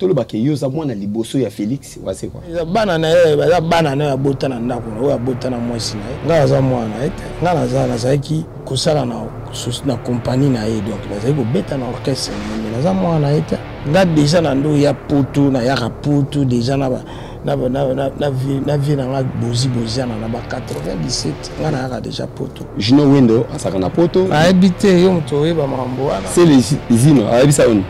Tolobaka yo oza mwana liboso ya Félix Wazekwa. Eza bana na ye, baza bana na ye abota na ndako na oyo abota na mwasi na ye. Ngai naza mwana na ye te. Ngai naza nazalaki kosala na compagnie na ye, donc nazalaki kobeta na orchestre na ye, mais naza mwana na ye te. Ngai déjà na ndo ya Poto, nayaka Poto déjà na ba na na na na vie na vie na nga bozi boziana na ba 97, ngai nayaka déjà Poto. Junior Wendo asaka na Poto. Nayebi te, yo moto oyeba makambo wana. Sele Zino ayebisa yo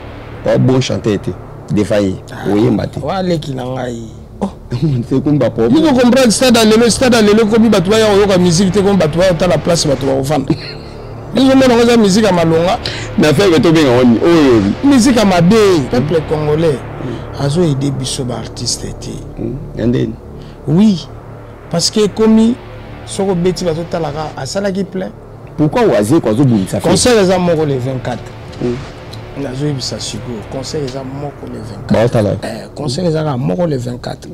ba bon chanteur te, defa ye oyemba te. Waleki na ngai. Sekumba po. Yo comprendre stade ya lelo, stade ya lelo ekomi bato baya koyoka musique te, komi bato baya kotala place bato bakofanda. Biso mona ngo eza musique ya malonga. Na febe tobenga wani oyo. Musique ya mabe. Peuple congolais azo aider biso ba artiste te. Ya ndeni. Oui, parce que ekomi soki obeti bazotalaka asalaki plein. Pourquoi Wazekwa azobundisa? Concert eza moko le 24. Nazoyebisa sikoyo, concert eza moko le 24. Baotala. Concert eza kaka moko le 24.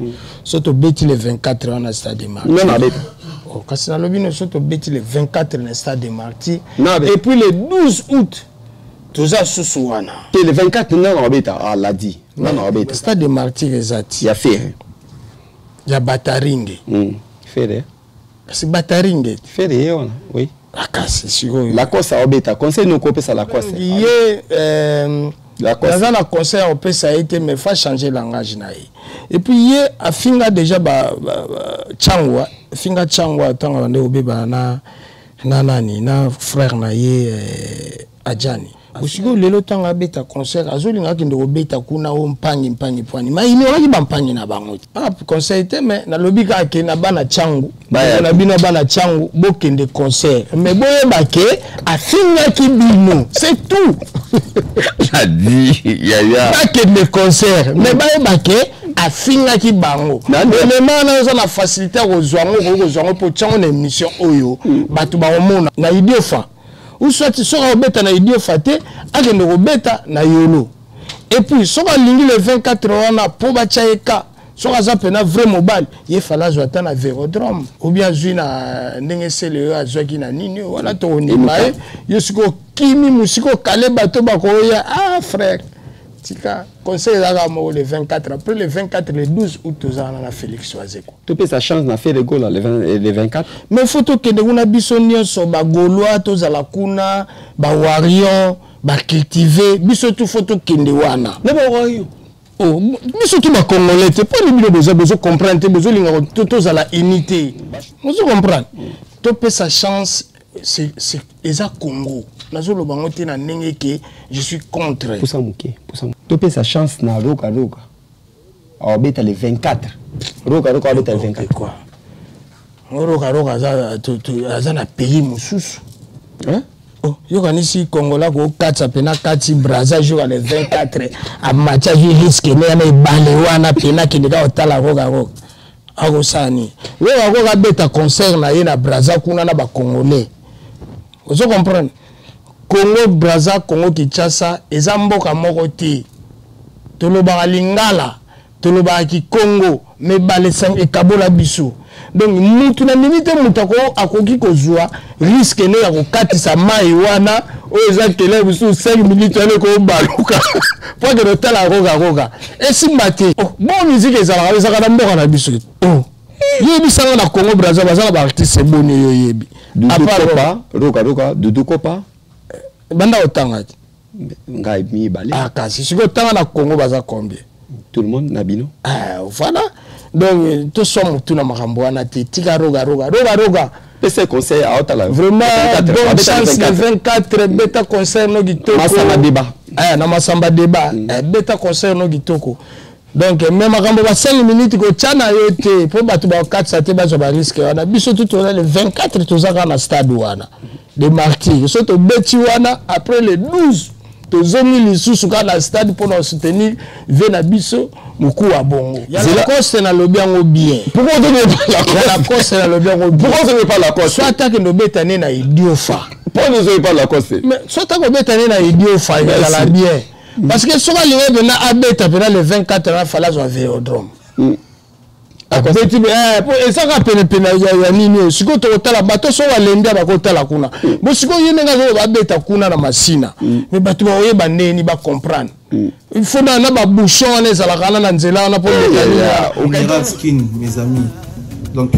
So tobeti le 24 wana stade de Martyr. Non, abeta. Oh, kasi nalobi no, so tobeti le 24 na stade de Martyr. Non, abeta. Et puis le 12 août toza susu wana. Te, le 24 nano abeta, ah l'a dit. Nano abeta. Stade de Martyr eza ti. Ya Ferre. Ya Bataringe. Ferre. Kasi Bataringe. Ferre ye wana, oui. Akasi sikoyo. Lacoste aobeta conseil noko opesa Lacoste. Ye naza na conseil ya kopesa ye te, mais fa changer langage na ye. Et puis ye afinga déjà ba Changwa, afinga Changwa ntango abande kobebana na nani, na frère na ye Adjani. Sikoyo lelo ntango abeta concert azolinga akende kobeta kuna o mpangi mpangi pwani, ma ignoraki bampangi na bango te. Ah, conseil te, mais nalobi kaka ke na bana Tshangu, na bino bana Tshangu bokende concert, mais boyeba ke afingaki bino, c'est tout. Adi yaya. Bakende concert, mais bayeba ke afingaki bango. Elema wana oza na facilité ya kozwa yango, okoki kozwa yango mpo Tshangu na émission oyo bato bakomona na Idiofa. Ou soit soki akobeta na Idiofa te, akende kobeta na Yolo. Et puis soki alingi le 24 wana mpo batya ye ka, soki aza mpena vrai mobali, ye fala azwa ata na Vérodrome ou bien azwi na ndenge sele oyo azwaki na nini wana, tokondima ye. Yo sikoyo okimi mosika, okale bato bakoya. Ah frère, tika conseil ezalaka moko le 24. Après le 24, le 12 août tozalana na Félix Wazekwa. Topesa chance na Ferre Gola le 24. Mais faut tokende kuna biso nyonso, bagaulois tozala kuna, bawarrior, bacultive, biso tu faut tokende wana. Na bawarrior. Oh, biso tu bacongolais te, mpo bino boza bozo comprendre te, bozolinga tozala unité, bozo comprendre. Topesa chance, c'est eza Congo. Nazoloba yango te na ndenge ke je suis contre. Pusa moke, pusa. Topesa chance na Roga Roga. Aobeta le 24. Roga Roga aobeta le 24. Quoi? Roga Roga aza na pays mosusu. Hein? Oh, yokanisi Kongola kokatisa pena kati Braza jour le 24 amatia azwi risque ne yana ebale wana pena akende kaka kotala Roga Roga. Akosala nini? Roga Roga abeta concert na ye na Braza kuna na bacongolais. Ozo comprendre? Congo Braza, Congo Kinshasa eza mboka moko te. Tolobaka lingala, tolobaka kikongo, mais bale ekabola biso. Donc mutu na ndimi te mutu akoki kozwa risque ne ya kokatisa mai wana oyo eza kele biso 5 minutes wana ekobaluka po akende otala Roga Roga. Esimba te. Oh, bon musique ezalaka, ezalaka na mboka na biso. Oh. Yebisanga na Congo Braza baza na ba artiste boni oyo oyebi? Doudou Kopa, Roga Roga, Doudou Kopa. Banda otanga te. Ngai mibale. Ah, kasi sikoyo otanga na Congo baza combien? Tout le monde na bino. Ah, voilà. Donc toswa motu na makambo wana te, tika Roga Roga. Roga Roga. Pesa conseil à otala. Vraiment bonne chance le 24, beta concert no kitoko. Masamba débat. Eh, na Masamba débat. Eh, beta concert no kitoko. Donc mais makambo ba 5 minutes kotia na yo te po bato bakatisa te, bazwa ba risque wana. Biso tout toza le 24, toza kaka na stade wana de Martyr. So tobeti wana, après le 12 tozongi lisusu kaka na stade mpona soutenir ve na biso mokuwa bongo. Ya Lacoste nalobi yango bien. Pourquoi on ne pas Lacoste? Ya Lacoste nalobi yango bien. Pourquon ne pas Lacoste? Soit akende obeta ne na Idiofa. Pourquoi ne pas Lacoste? Mais soit akobeta ne na Idiofa, ezala bien. Parce que soki alingi mpena abeta mpena le 24 na fala azwa Vélodrome. Abeti po ezaka penepene ya nini oyo. Sikoyo tokotala bato so balembi bakotala kuna. Bo sikoyo ye ndenge azoloba abeta kuna na Masina. Mais bato bakoyeba ndenge nini bacomprendre. Il faut na babouchon wana ezalaka wana na nzela wana mpo Mineral Skin, mes amis. Donc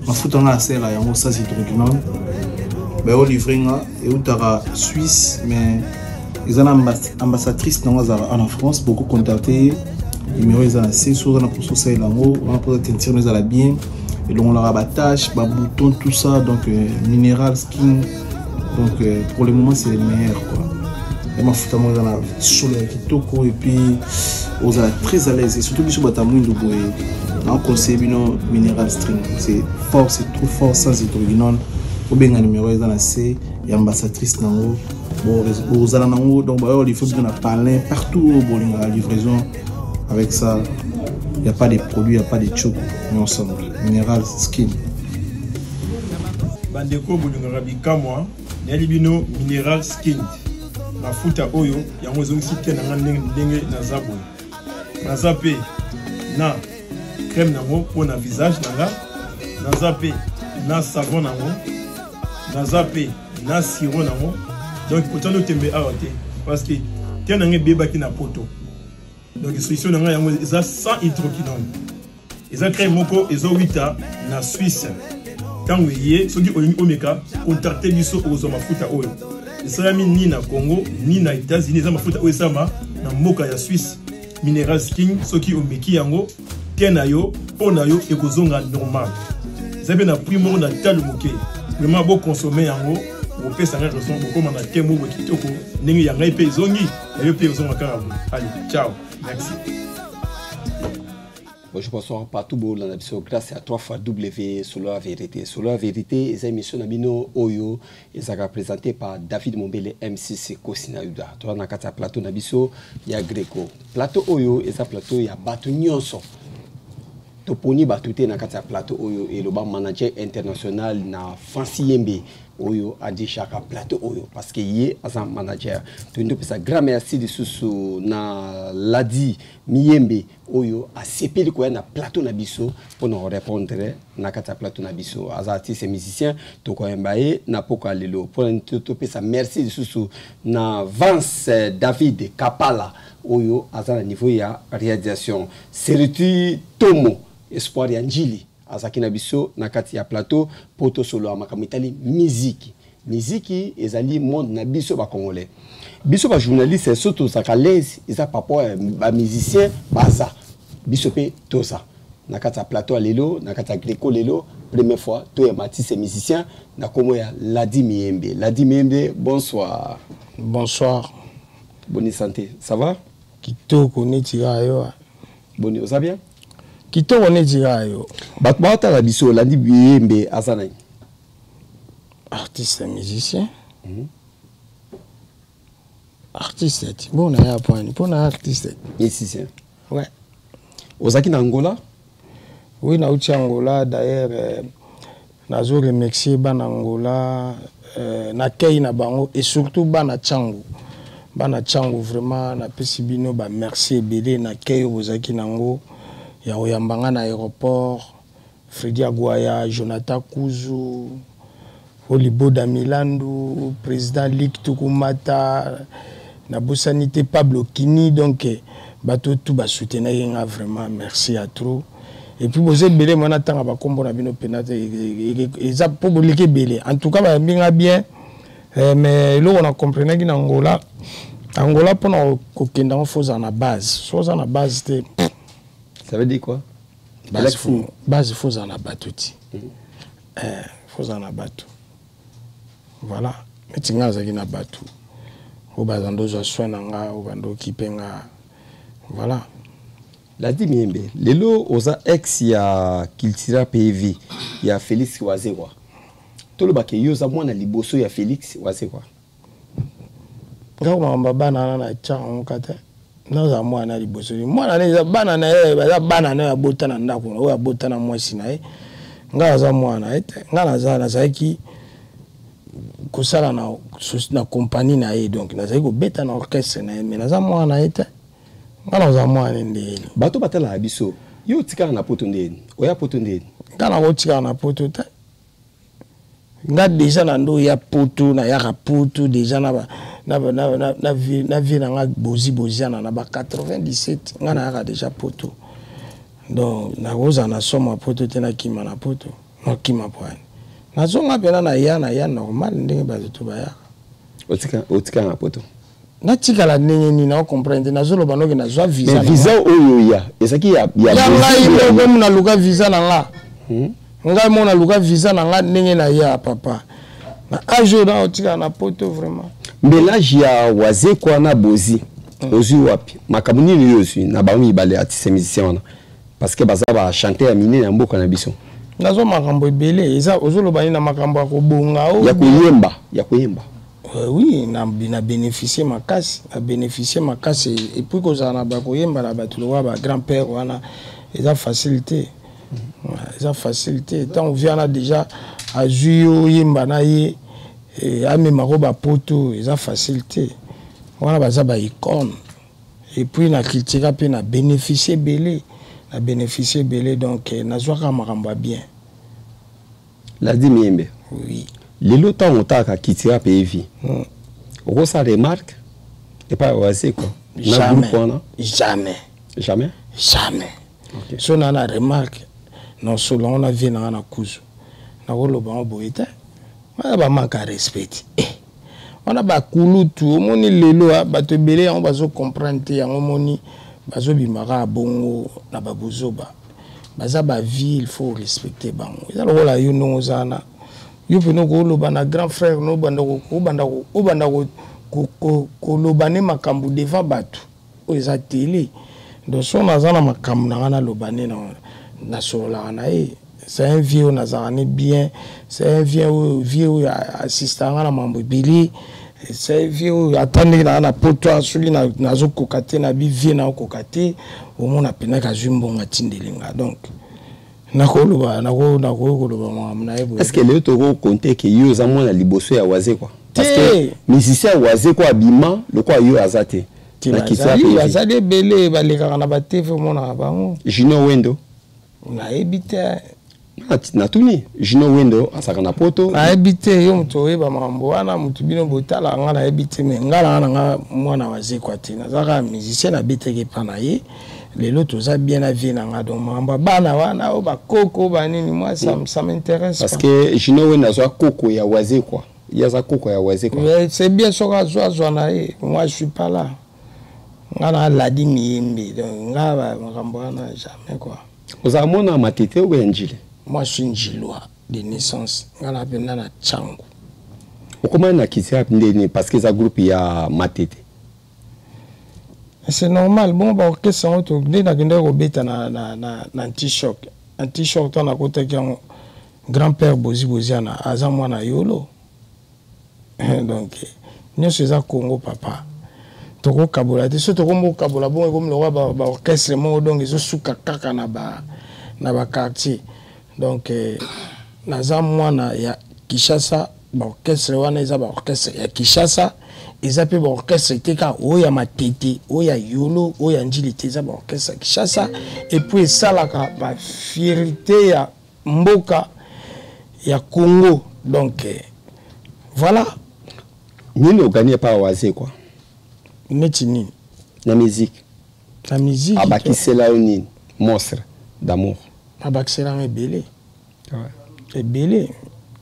mafuta nga asala yango sans hydroquinone, baolivre nga, eutaka Suisse, mais eza na ambassadrice nango azalaka en France. Beaucoup contacter, numéro eza na se. So oza na mposa osalela yango wana, mposa teinture no ezala bien, elongolaka batache, babouton, tout ça. Donc Mineral Skin, donc pour le moment c'est le meilleur quoi. Ya mafuta moko eza na solo ya kitoko et puis ozala très à l'aise, et surtout biso bato ya mwindu boye, naconseille bino Mineral String. C'est fort, c'est trop fort, sans hydroquinone. Obenga numéro eza na se ya ambassadrice nango, bozala nango. Donc bayo livre bino na palin, partout oyo bolingaka livraison. Avec ça, il n'y a pas de produits, il n'y a pas de choc, mais ensemble Mineral Skin. Bandeko bolingaka bikamwa, nayeli bino Mineral Skin, mafuta oyo yango ezongisi te na nga ndenge ndenge naza boye. Naza mpe na crème nango mpo na visage na nga, naza mpe na savon nango, naza mpe na sirop nango. Donc kotanda otembe awa te, parce que te na nga ebebaki na poto. Donc solution na ngai yango eza sans hydroquinone, eza crème moko ezowita na Suisse. Ntango eye, soki olingi omeka, contacte biso, okozwa mafuta oyo esalami ni na Congo ni na États-Unis. Eza mafuta oyo esalama na mboka ya Suisse, Mineral Skin. Soki omeki yango te, na yo mpo na yo ekozonga normal. Eza mpe na prix moko na talo moke. Vraiment, boconsommer yango, bopesa ngai raison, bokóma na te moko kitoko ndenge ya ngai mpe ezongi, ya yo mpe ezonga kaka boye. Allez, ciao, merci. Bonjour, bonsoir partout bolanda biso grâce à 3 fois W Solo la vérité. Solo la vérité eza émission na bino oyo ezalaka présenté par David Mombele, MCC Kosi na Yuda. Toza na kati ya plateau na biso ya Greco. Plateau oyo eza plateau ya bato nyonso. Toponi bato te na kati ya plateau oyo. Eloba manager international na Francis Yembe oyo adishaka plateau oyo, parce que ye aza manager. Toyindi topesa grand merci lisusu na Ladi Miyembe oyo asepeli koya na plateau na biso mpona korépondre na kati ya plateau na biso. Aza artiste musicien, tokoyemba ye na poko ya lelo. Mpona topesa merci lisusu na Vance David Kapala oyo aza na niveau ya réalisation. Seriti Tomo Espoir ya Njili azalaki na biso na kati ya plateau mpo tosolola makambo etali miziki. Miziki ezali monde na biso bacongolais. Biso bajournaliste, so tozalaka l'aise eza par rapport ya bamusicien baza, biso mpe toza na kati ya plateau ya lelo, na kati ya Greco lelo. Première fois toyamba artiste musicien na nkombo ya Ladi Miyembe. Ladi Miyembe, bonsoir. Bonsoir. Bonne santé, ça va? Kitoko neti kaka yo. Boni, oza bien? Kitoko neti kaka yo. Bato baotala biso, Ladi Miyembe aza nani? Artiste musicien. Artiste ti mpo na ya poani, mpo na artiste. Musicien. Ouais. Ozalaki na Angola? Oui, nauti Angola. D'ailleurs nazo remercier bana Angola nakei na bango et surtout bana Tshangu. Bana Tshangu, vraiment napesi bino bamerci ebele. Nakei oyo bozalaki nango ya koyamba nga na aéroport, Fredi Agwaya, Jonathan Kuzu, Oliboda Milandu, président Lik Tukumata, nabosani te Pablo Kini. Donc bato tu basoutenaki nga, vraiment merci à trop. Et puis boza ebele, mwana ntanga bakombo na bino mpena te eza mpo boleki ebele. En tout cas bayambi nga bien. Mais eloko na comprenaki na Angola, Angola mpona kokende yango, faut ozala na base. So oza na base te. Ça veut dire quoi? Base, faut ozala na bato ti, faut ozala na bato. Voilà, neti nga azalaki na bato oyo baza nde ozwa soin na nga, oyo bando okipe nga, voilà. Ladi Miyembe, lelo oza ex ya Cultura PV ya Félix Wazekwa. Tolobaka yo oza mwana liboso ya Félix Wazekwa? Nga makambo bana wana na tia yango ka te. Naza mwana liboso, mwana na eza bana na ye, baza bana na ye abota na ndako, oyo abota na mwasi na ye. Nga naza mwana ye te. Nga naza, nazalaki kosala na compagnie na ye, donc nazalaki kobeta na orchestre na ye, mais naza mwana na ye te. Nga naza mwana ndeni? Bato batalaka biso, yo otikala na poto ndeni? Oya poto ndeni? Nga nakotikala na poto te. Nga déjà na ndo ya poto, nayaka poto déjà na na, na, na, na, vie, na vie na nga Bozi Boziana na ba 97, nga nayaka déjà poto. Donc nakozala na somo ya poto te, nakima na poto, nakima po ani nazonga mpena na ya normal ndenge bato to bayaka. Otika na poto? Natikala ndenge nini? Naocomprendre te. Nazoloba noki nazwa visa. Mais visa oyo ya ezalaki ya ya ngai moko mu naluka visa na nga. Ngai moko naluka visa na nga ndenge na ya papa na age oyo naotikala na poto vraiment. Mélange ya Wazekwa na Bozi, ozwi wapi? Makambo nini oyo ozwi na bango mibale, artiste musicien wana? Parce que baza bachanteur ya minene ya mboka na biso. Nazwa makambo ebele. Eza ozoloba nini? Na makambo ya kobonga o Ya koyemba, ya koyemba. Oui, na bénéficier makasi, na bénéficier makasi. Et puis kozala na bakoyemba na bato lokola ba grand père wana eza facile te, eza facile te. Ntango vi wana déjà azwi yo, oyemba na ye, amemako bapoto, eza facile te. Wana baza baicône. Et puis na Cultura mpe na bénéficie ebele, na bénéficie ebele. Donc nazwaka makambo ya bien. Ladi Miyembe. Oui. Lelo ntango otalaka Cultura mpe Evi, okosala remarque epai ya Wazekwa na Jamais. groupe wana? Jamais. Jamais? Jamais. Okay. So na remarque na solo yango na vie na nga na kuzu, nakoloba yango boye te. Wana bamanque ya respect eh. Wana bakulutu. Omoni lelo bato ebele yango bazocomprendre te. Yango omoni bazobimaka ya bongo na babuzoba. Baza bavie, il faut respecter bango. Eza lokola yo ndongo oza na yo mpena okoloba na grand frère no, obanda koloba ne makambo devant bato oyo eza télé. Donc so naza na makambo na nga, naloba ne nasololaka na ye. C'est un vieux oyo nazalaka ne bien. C'est un vieux oyo, vieux oyo assistaka nga na mambo ebele. C'est un vieux oyo ata ndenge naza na poto, soki nazokoka te, na bi vieux naokoka te, omona mpenaka azwi mbongo atindeli nga. Donc nakoloba, nakoki koloba makambo na ye boye. Est ce que lelo tokokonte ke yo oza mwana liboso ya Wazekwa? Parce Te. que musicien ya Wazekwa abima lokola yo aza te Te, na Cultura bazali mpe. Bazali ebele, balekaka na baTV, omonaka bango. Junior Wendo? Nayebi te. Natuni, Junior Wendo azalaka na poto. Nayebi te. Yo moto oyeba makambo wana, moto bino botala nga, nayebi te. Me nga na nga mwana Wazekwa te. Naza kaka musicien, nabetaki epa na ye. Lelo toza bien na vie na nga. Donc makambo ya bana wana oyo bakoko banini, moi ça m'intéresse Parce pas. que Junior Wendo azwa koko ya Wazekwa, ye aza koko ya Wazekwa. Mais c'est bien, soki azwa, azwa na ye. Moi je suis pas là. Nga na Ladi Miyembe. Donc nga makambo wana jamais quoi. Ozala mwana ya Matete oyo ya Njili? Moi je suis Njilois de naissance. Nga na mpenza na Tshangu. Okomani na Cultura ndeni? Parce que eza groupe ya Matete. C'est normal. Bon, baorchestre yango to nde nakendaki kobeta na Antichoc. Antichoc, ntango nakotaki yango, grand père Bozi Boziana aza mwana Yolo. Donc nyonso eza Congo, papa. Tokokabola te. So tokomi kokabola bongo, ekomi lokola baorchestre moko. Donc ezosuka kaka na baquartier. Donc naza mwana ya Kinshasa. Baorchestre wana eza baorchestre ya Kinshasa, eza mpe baorchestre te kaka oyo ya Matete, oyo ya Yolo, oyo ya Njili te. Eza baorchestre ya Kinshasa. Et puis esalaka bafierté ya mboka ya Congo. Donc voilà. Nini ogani epa Wazekwa? Neti nini? Na musique. Na musique? Abakisela yo nini, monstre d'amour? Abakiselanga ebele, ebele,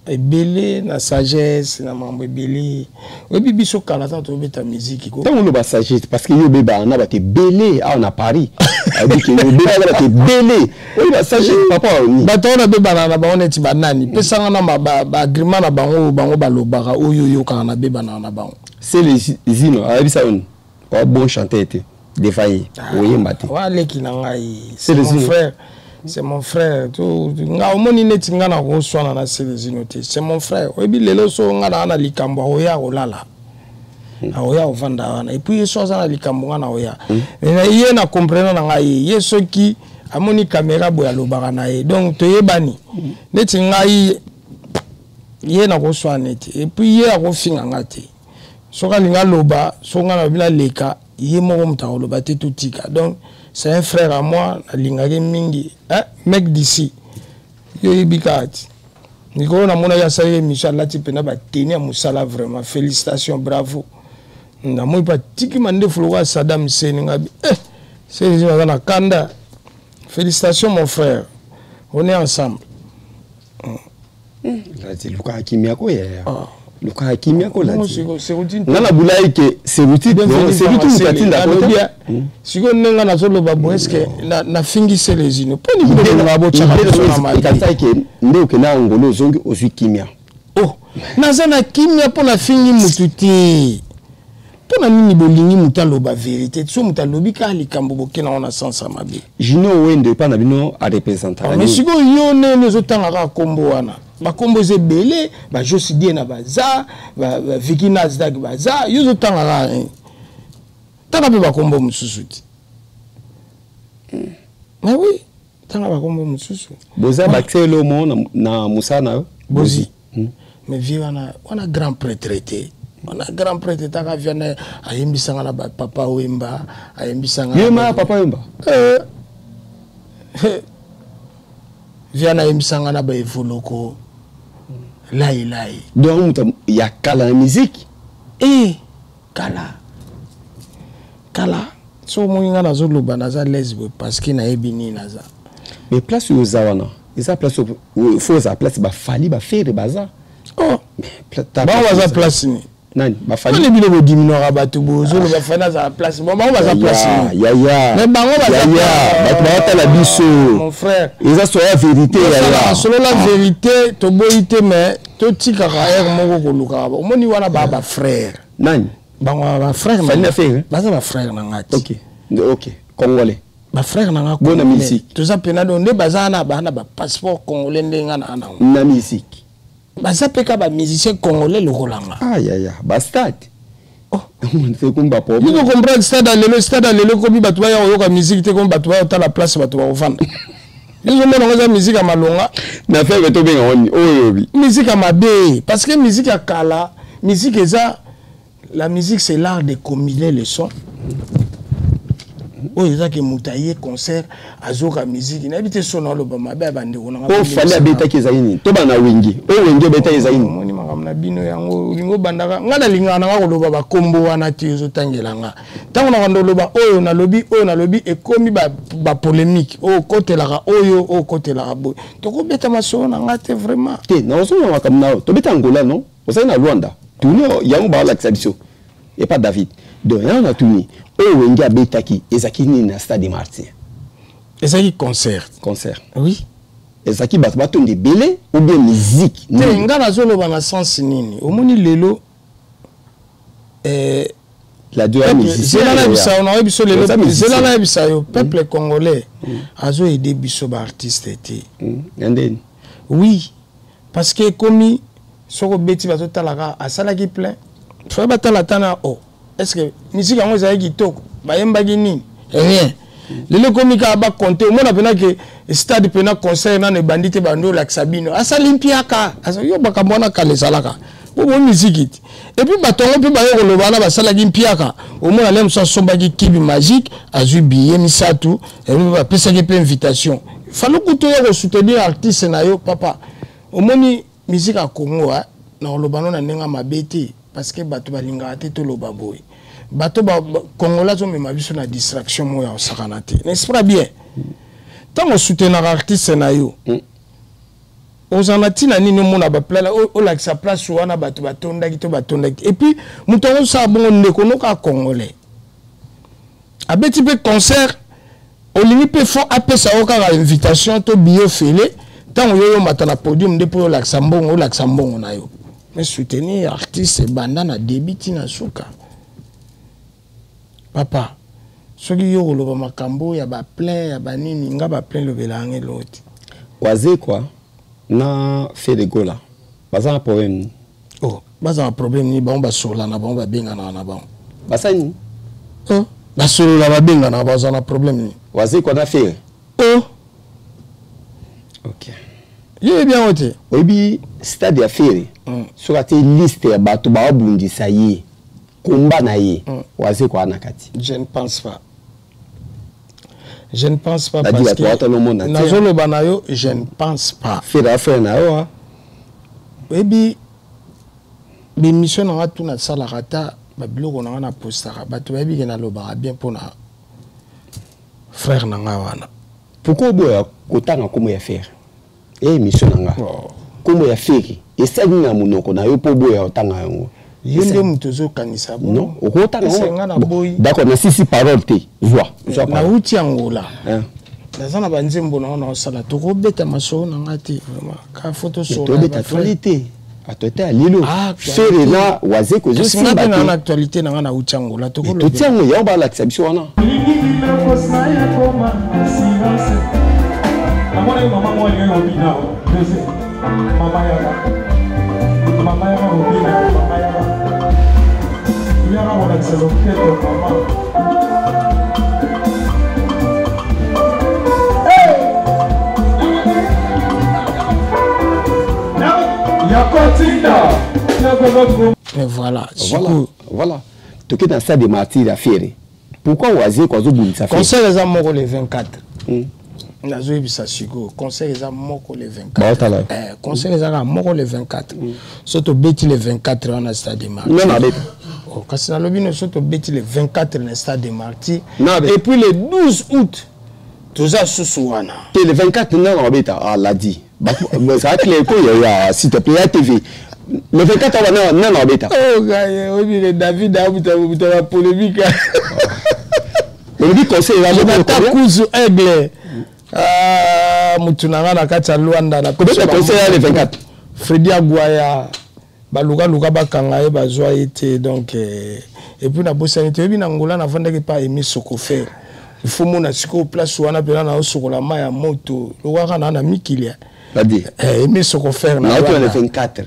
ebele na sagesse, na makambo ebele. Oyebi biso kala, ntango tobeta miziki ko Ntango oloba sagesse, parce que yo obebaka na bato ebele awa na Paris, ayebi ke yo obebaka na bato ebele. Oyeba sagesse, papa oni. Bato oyo nabebana na bango neti banani? Pesanga na baagrément na bango oyo bango balobaka, oyo oyokaka nabebanaka na bango. Sele Zino ayebisa yo nini? Oa bon chanteur te devant ye, oyemba te. Waleki na ngai. C'est C'est le mon Zino. frère, c'est mon frère. To nga omoni neti nga na koswana na Selezino te. C'est mon frère. Oyebi lelo so nga na likambo, akoya kolala, akoya kovanda wana. Et puis ye so aza na likambo, nga na oya. Mais ye na comprendre na ngai ye soki amoni caméra boye, alobaka na ye. Donc toyebani neti ngai ye na koswana neti. Et puis ye akofinga nga te. Soki alingi aloba, so nga na bino aleka, ye moko moto akoloba te, totika. Donc c'est un frère à moi, nalingaki mingi, hein? Mec d'ici, yo oyebi kaka ti mikolo namonaki asalaki émission, alati mpena bateni ya mosala. Vraiment félicitations, bravo. Namoni mpe atiki mandefu lokola Saddam Hussein. Ngabi eh, Celezino aza na kanda. Félicitations mon frère, on est ensemble. Ladi, lukaka kimia ko yaya. Lukaka kimia ko, Ladi. Nga na bulai ke seruti seruti mutu atinda ko te. Sikoyo ndenge nga nazoloba boye, est-ce nafingi Celezino? Mpo nini bolingaka botyaka biso na mabe? Ekataki ke nde okende Angola, ozongi, ozwi kimia. Oh, naza na kimia mpo nafingi mutu te. Mpo na nini bolingi moto aloba vérité? So moto alobi kaka likambo, boke nango na sens ya mabe. Junior Wendo epa na bino arepresentaka? Mais sikoyo yo ndenge ozotanga kaka nkombo wana, bakombo eza ebele, bajosi die na baza, baviki Nasdak baza, yo ozotanga kaka nini? Tanga mpe bakombo mosusu te. Mais oui, tanga bakombo mosusu. Boza bakisa elomo na mosala na yo? Bozi. Mais vie wana, wana grand prêtre te, wana grand prêtre. Taka viana ayembisanga na bapapa Wemba, ayembisanga. Ye ma Papa Wemba? Viana ayembisanga na baevoloko lailai. Donc moto ya kala na musique. E kala kala. So omoni nga nazoloba, naza lese boye parce que nayebi nini naza. Mais place oyo oza wana eza place faut ozala place bafali, bafere baza. Oh, bango baza place nini? Nani bafali? Nani bino bodiminuaka bato bozoloba Fali azala place? Bon, bango baza place nini? Yaya. Mais bango baza bato baotala biso. Mon frère. Eza soya vérité, yaya. Solola vérité, toboyi te, mais totikaka aire moko kolukaka. Omoni wana baa bafrère. Nani? Bango bafrère. Fali na Ferre. Baza bafrère na nga ti. Ok, congolais. Bafrère na nga. Bona musique. Toza mpena do nde baza wana, baa na bapasseport congolais nde nga na nango. Na musique. Baza mpe ka bamusicien congolais lokola nga. Ah yaya, bastade. Oh. Ekomi baproblème. Yo comprendre stade ya lelo, stade ya lelo ekomi bato baya koyoka musique te, komi bato baya kotala place bato bakofanda. Yo ozomona yango eza musique ya malonga? Na Ferre tobenga ngo nini oyo oyobi? Musique ya mabe, parce que musique ya kala, musique eza, la musique c'est l'art de combiner le son. Oyo ezaki moto aye concert azoka musique, nayebi te so na oloba mabe ya bandeko nanga. Oyo Fali abetaki ezali nini? To bana Wenge, oyo Wenge ebetaki ezali nini? Omoni makambo na bino yango, olingi obandaka. Ngai nalingaka nanga koloba bakombo wana te. Ozotangela nga ntango nakanda oloba oyo nalobi, oyo nalobi ekomi bapolémique, oyo okotelaka, oyo okotelaka boye. Tokobeta masolo na nga te vraiment. Te, nazosomona makambo na yo. Tobeta Angola, non? Ozali na Lwanda, tuni yango baolakisa biso epa David. Donc yango natuni, oyo Wenge abetaki ezalaki nini na Stade Martyr? Ezalaki concert. Concert? Oui. Ezalaki bato batonda ebele ou bien musique? Te, nga nazoloba na sens nini? Omoni lelo zela nayebisa yo, nayebi biso lelo, zela nayebisa yo, peuple congolais azoaider biso baartiste te. Ya ndeni? Oui, parce que ekomi soki obeti, bazotalaka asalaki plein foye, batala ata na o est ce que musique yango ezalaki kitoko, bayembaki nini, rien. Lelo ekomi kaka bacompter. Omona mpena ke stade mpena concert nano ebandi te, bandi olakisa bino asali mpiaka. Yo makambo wana kala ezalaka po bo musique te. Et puis bato yango mpe baye koloba wana basalaki mpiaka. Omona le mosu asombaki kibi magique, azwi billet misato, bapesaki mpe invitation. Fallait kutu oya kosoutenir artiste na yo, papa. Omoni musique ya Congo, na koloba no na ndenge ya mabe te, parce que bato balingaka te toloba boye. Bato congolais azomema biso na distraction moko ya kosakana te, n'est-ce pas? Bien, ntango osoutenaka artiste na yo, ozala na ntina nini omona baplala olakisa place wana bato batondaki to batondaki te? Et puis moto yango osala bongo, ndeko noka congolais abeti mpe concert, olingi mpe fo apesa yo kaka invitation to billet ofele. Ntango yo yomata na podium nde mpo olakisa mbongo, olakisa mbongo na yo. Mais soutenir artiste ebanda na début ntina suka, papa. Soki yo koloba makambo ya baplein ya banini, nga baplein lobela yango eloko te. Wazekwa na Ferre Gola baza na problème nini? Oh, baza na problème nini? Bango basolola na bango, babenganaka na bango. Basali nini? Oh, basolola, babenganaka, baza na problème nini? Wazekwa na Ferre? Oh. Ok. Yo yebi yango te? Oyebi stade ya Ferre, soki atie liste ya bato baobundisa ye, komba na ye, Wazekwa na kati? Je ne pense pas, je ne pense pas, parce que nazoloba na yo, je ne pense pas. Ferre affaire na yo. Oyebi bémission na nga tu nasalaka ata. Babiloko na nga na postaka, bato bayebi ke nalobaka bien mpona frère na nga wana. Pourquoi oboya kotanga nkombo ya Ferre? E émission na nga, nkombo ya Ferre esali na monoko na yo mpo oboya kotanga yango? Yo nde moto ozokanisa. Non, okotanga. Nga na boyi. D'accord, nasisi parole te, zwa. Zwa. Nauti Angola, naza na banzembo na nga naosala. Tokobeta masolo na nga te, vraiment, ka fo. Tobeta actualité, actualité ya lelo, Ferre na Wazekwa ezosimba te. Na actualité na nga, nauti Angola. Totia yango, yango balakisa biso wana. Namoni mama moko alingi kobina, mama yaka, mama yaka kobina, mama yaka, yaka kolakisa loketo, mama. Yakotinda. Mais voilà. Voilà, voilà. Toke na stade des Martyrs ya Ferre, pourquoi Wazekwa azobundisa Ferre? Concert eza moko le 24. Nazoyebisa sikoyo, concert eza moko le 24. Baotala. Concert eza kaka moko le 24. So tobeti le 24 wana, stade des Martyrs. Non, abeta. Oh, kasi nalobi no, so tobeti le 24 na stade des Martyrs Non, et puis le 12 août toza susu wana. Te, le 24 nano abeta, ah, l'a dit ça clair ko ya, s'il te plaît, ya TV, le 24 awa nano abeta. Oh gaye, oyebi le David abuta buta ba polémique. Olobi conseil eza moko. Jonathan Kuzu Aigle. Ah, mutu na nga na kati ya Luanda na Kobeta conseil ya le 24. Fredi Agwaya, balukaluka bakanga ye, bazwa ye te. Donc et puis nabosani te, oyebi na Ngola navandaki pa Emi Sokofer. Il faut mona sikoyo place wana mpena naosokola mai ya moto lokwaka na mikili. Badi. Emi Sokofer na na le 24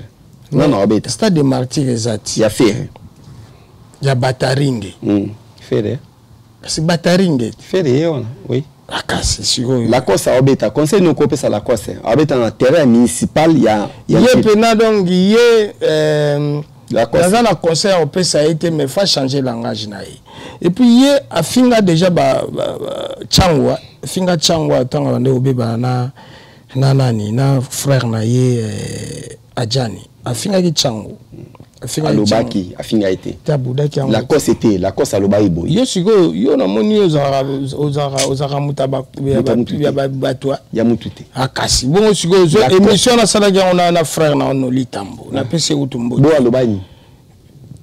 nano abeta. Stade des Martyrs eza ti. Ya Ferre. Ya Bataringe. Ferre. Kasi Bataringe. Ferre ye wana, oui. Akasi sikoyo. Lacoste aobeta conseil noko opesa. Lacoste aobeta na terrain municipal ya Ye mpena, donc ye Lacoste. Naza na conseil ya kopesa ye te, mais fa changer langage na ye. Et puis ye afinga déjà ba Tshangu, afinga Tshangu ntango abande kobebana na nani, na frère na ye Adjani. Afingaki Tshangu, afingaki. Alobaki afinga ye te. Te, abudaki yango. Lacoste te, Lacoste alobaki boye. Yo sikoyo, yo namoni yo ozalaka moto ya Moto ya mutu te. ya bato. Ya mutu te. Akasi bongo sikoyo émission nasalaki yango na frère na Noli Tambo, napesi ye kutu mbote. Bo alobaki nini?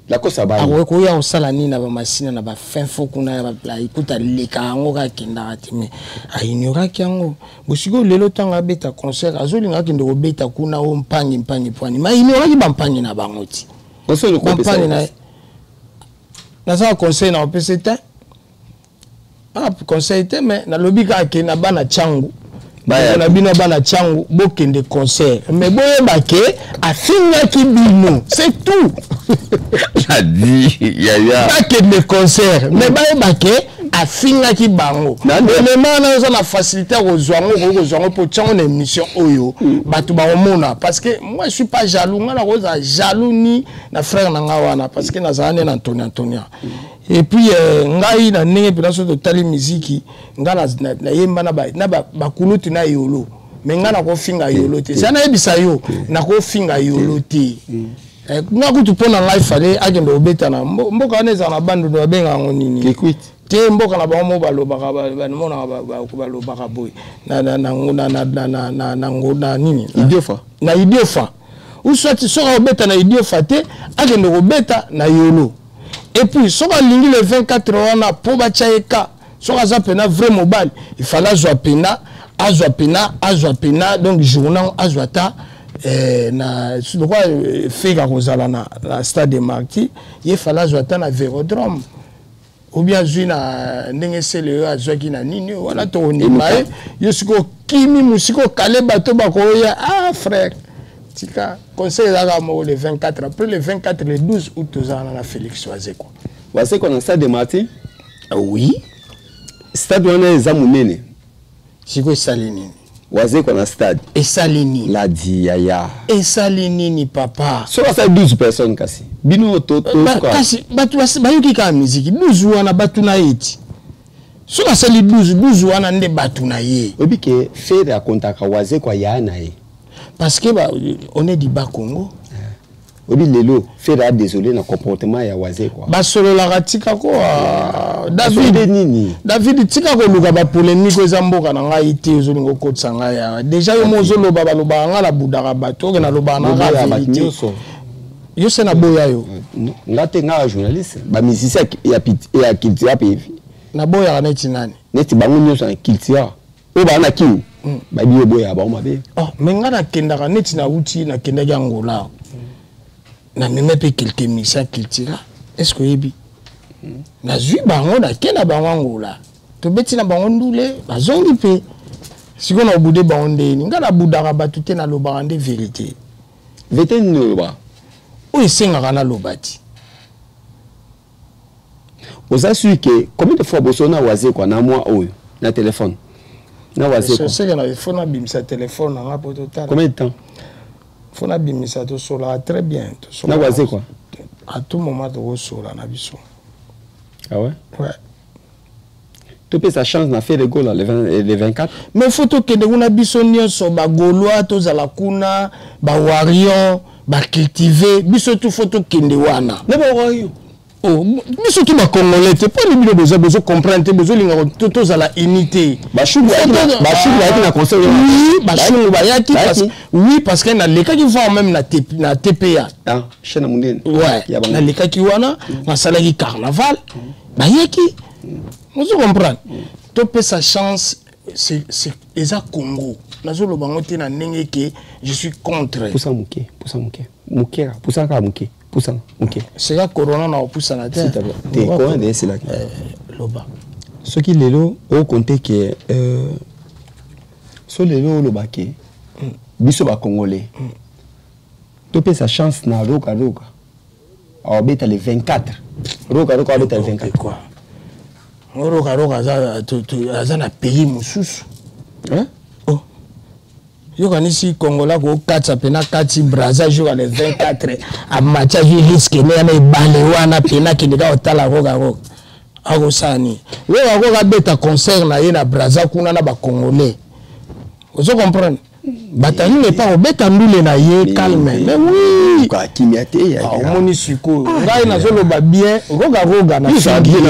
Lacoste abaki. Akoki koya kosala nini na bamasina na bafin fo kuna ya ekuta leka yango kaka, akendaka te, mais aignoraki yango. Bo sikoyo lelo ntango abeta concert, azolinga akende kobeta kuna o mpangi mpangi pwani, mais aignoraki bampangi na bango ti. Conseil noko opesa? Bampangi na ye, naza na conseil na kopesa te. Ah, conseil te, mais nalobi kaka ke na bana Tshangu Baya. na bino bana Tshangu, bokende concert, mais boyeba ke afingaki bino, c'est tout. Adi yaya. Bakende concert, mais bayeba ke afingaki bango. Elema wana oza na facilité ya kozwa yango, okoki kozwa yango mpo tiango na émission oyo bato bakomona, parce que moi je suis pas jaloux. Nga nakozala jaloux ni na frère na nga wana, parce que nazala nde na Antonia Antonia. Et puis ngai na ndenge mpena so totali miziki, nga nayemba na bakulutu na yolo, mais nga nakofinga yolo te. Eza nayebisa yo, nakofinga yolo te. Nga kutu mpo na ngai fale akende kobeta na mboka wana ezala na Bandundu, babenga yango nini? Kikwit. Te, mboka na bango mo balobaka, bamonaka, balobaka boye na nini? Idiofa. Na Idiofa, ou soit soki akobeta na Idiofa te, akende kobeta na Yolo. Et puis soki alingi le 24 wana mpo batya ye ka, soki aza mpena vrai mobali, il fallait azwa pena, azwa pena, azwa pena, donc journal azwa ta na lokwa feka kozala na stade des Martyrs. Ye fallait azwa ata na Vélodrome ou bien azwi na ndenge esele oyo azwaki na nini oyo wana, tokondima ye. Yo sikoyo okimi mosika, okale bato bakoya. Ah frère, tika conseil ezalaka moko le 24. Après le 24, le 12 août tozala na Félix Wazekwa. Wazekwa na stade des Martyrs? Oui. Stade wana eza monene. Sikoyo esali nini? Wazekwa na stade. Esali nini? Ladi yaya. Esali nini, papa? Soki asali 12 personnes, kasi bino Kasi bato bayoki kaka miziki. 12 wana bato na ye ti. Soki asali 12, 12 wana nde bato na ye. Oyebi ke Ferre akontaka Wazekwa ya na ye. Parce que on est du bas Congo. Oyebi lelo Ferre a désolé na comportement ya Wazekwa. Basololaka, tika ko ah, David nini? David, tika koluka ba polémique, eza mboka na ngai te. Ozolinga okotisa ngai awa déjà, yo mo ozoloba, balobaka ngai nabudaka bato oke, nalobaka na ngai vérité. Yo se naboya yo. Nga te, nga journaliste, bamusicien ya Cultura mpe. Naboyaka neti nani? Neti bango nyonso na Cultura oyo baa na Kini, bayebi yo boyaka bango mabe. Oh, mais nga nakendaka neti nauti, nakendaki Angola, namema mpe quelques musiciens Cultura. Est ce que oyebi, nazwi bango, nake na bango Angola, tobeti na bango ndule, bazongi mpe. Sikoyo na obude bango ndeni? Nga nabudaka bato te, nalobaka nde vérité. Vérité nini oloba? Oyo esengaka naloba ti. Oza sûr que combien de fois boso na Wazekwa na mwa oyo na téléphone na Wazekwa? Seke na faut nabimisa téléphone nanga po totala. Combien de temps? Faut nabimisa, tosolaka très bien. Na Wazekwa? À tout moment tokosola na biso. Ah ouais? Ouais. Topesa chance na Ferre Gola le 24. Mais faut tokende kuna biso nyonso, bagaulois tozala kuna, bawarrior, bacultive, biso tu faut tokende wana. Na bawarrior? Oh, biso tu bacongolais te. Mponi bino boza bozocomprendre te, bozolinga tozala unité. Bashungu bayaki na concert? Oui, bashungu bayaki, oui, parce que nalekaki voir même na TPA. Ah, chaîne ya monene. Ouais, nalekaki wana, nasalaki carnaval, bayaki. Ozo comprendre? Topesa chance, eza Congo. Nazoloba yango te na ndenge ke je suis contre. Pusa moke, pusa moke, moke, pusa kaka moke, pusa moke. Seka corona na opusana te. Te, corona de esilaki. Loba. Soki lelo okonte ke so lelo oloba ke biso bacongolais topesa chance na Roga Roga aobeta le 24, Roga Roga aobeta le 24. Quoi? Roga Roga aza na pays mosusu. Hein? Oh. Yokanisi Kongola kokatisa mpena kati Braza jour le 24, amati, azwi risque ne wana, ebale wana mpena, akende kaka kotala Roga Roga akosala nini. Roga Roga abeta concert na ye na Braza kuna na bacongolais, ozo comprendre? Batangi epa kobeta ndule na ye calme, mais oui. Kimia te. Omoni sikoyo ngai nazoloba bien, Roga Roga. Na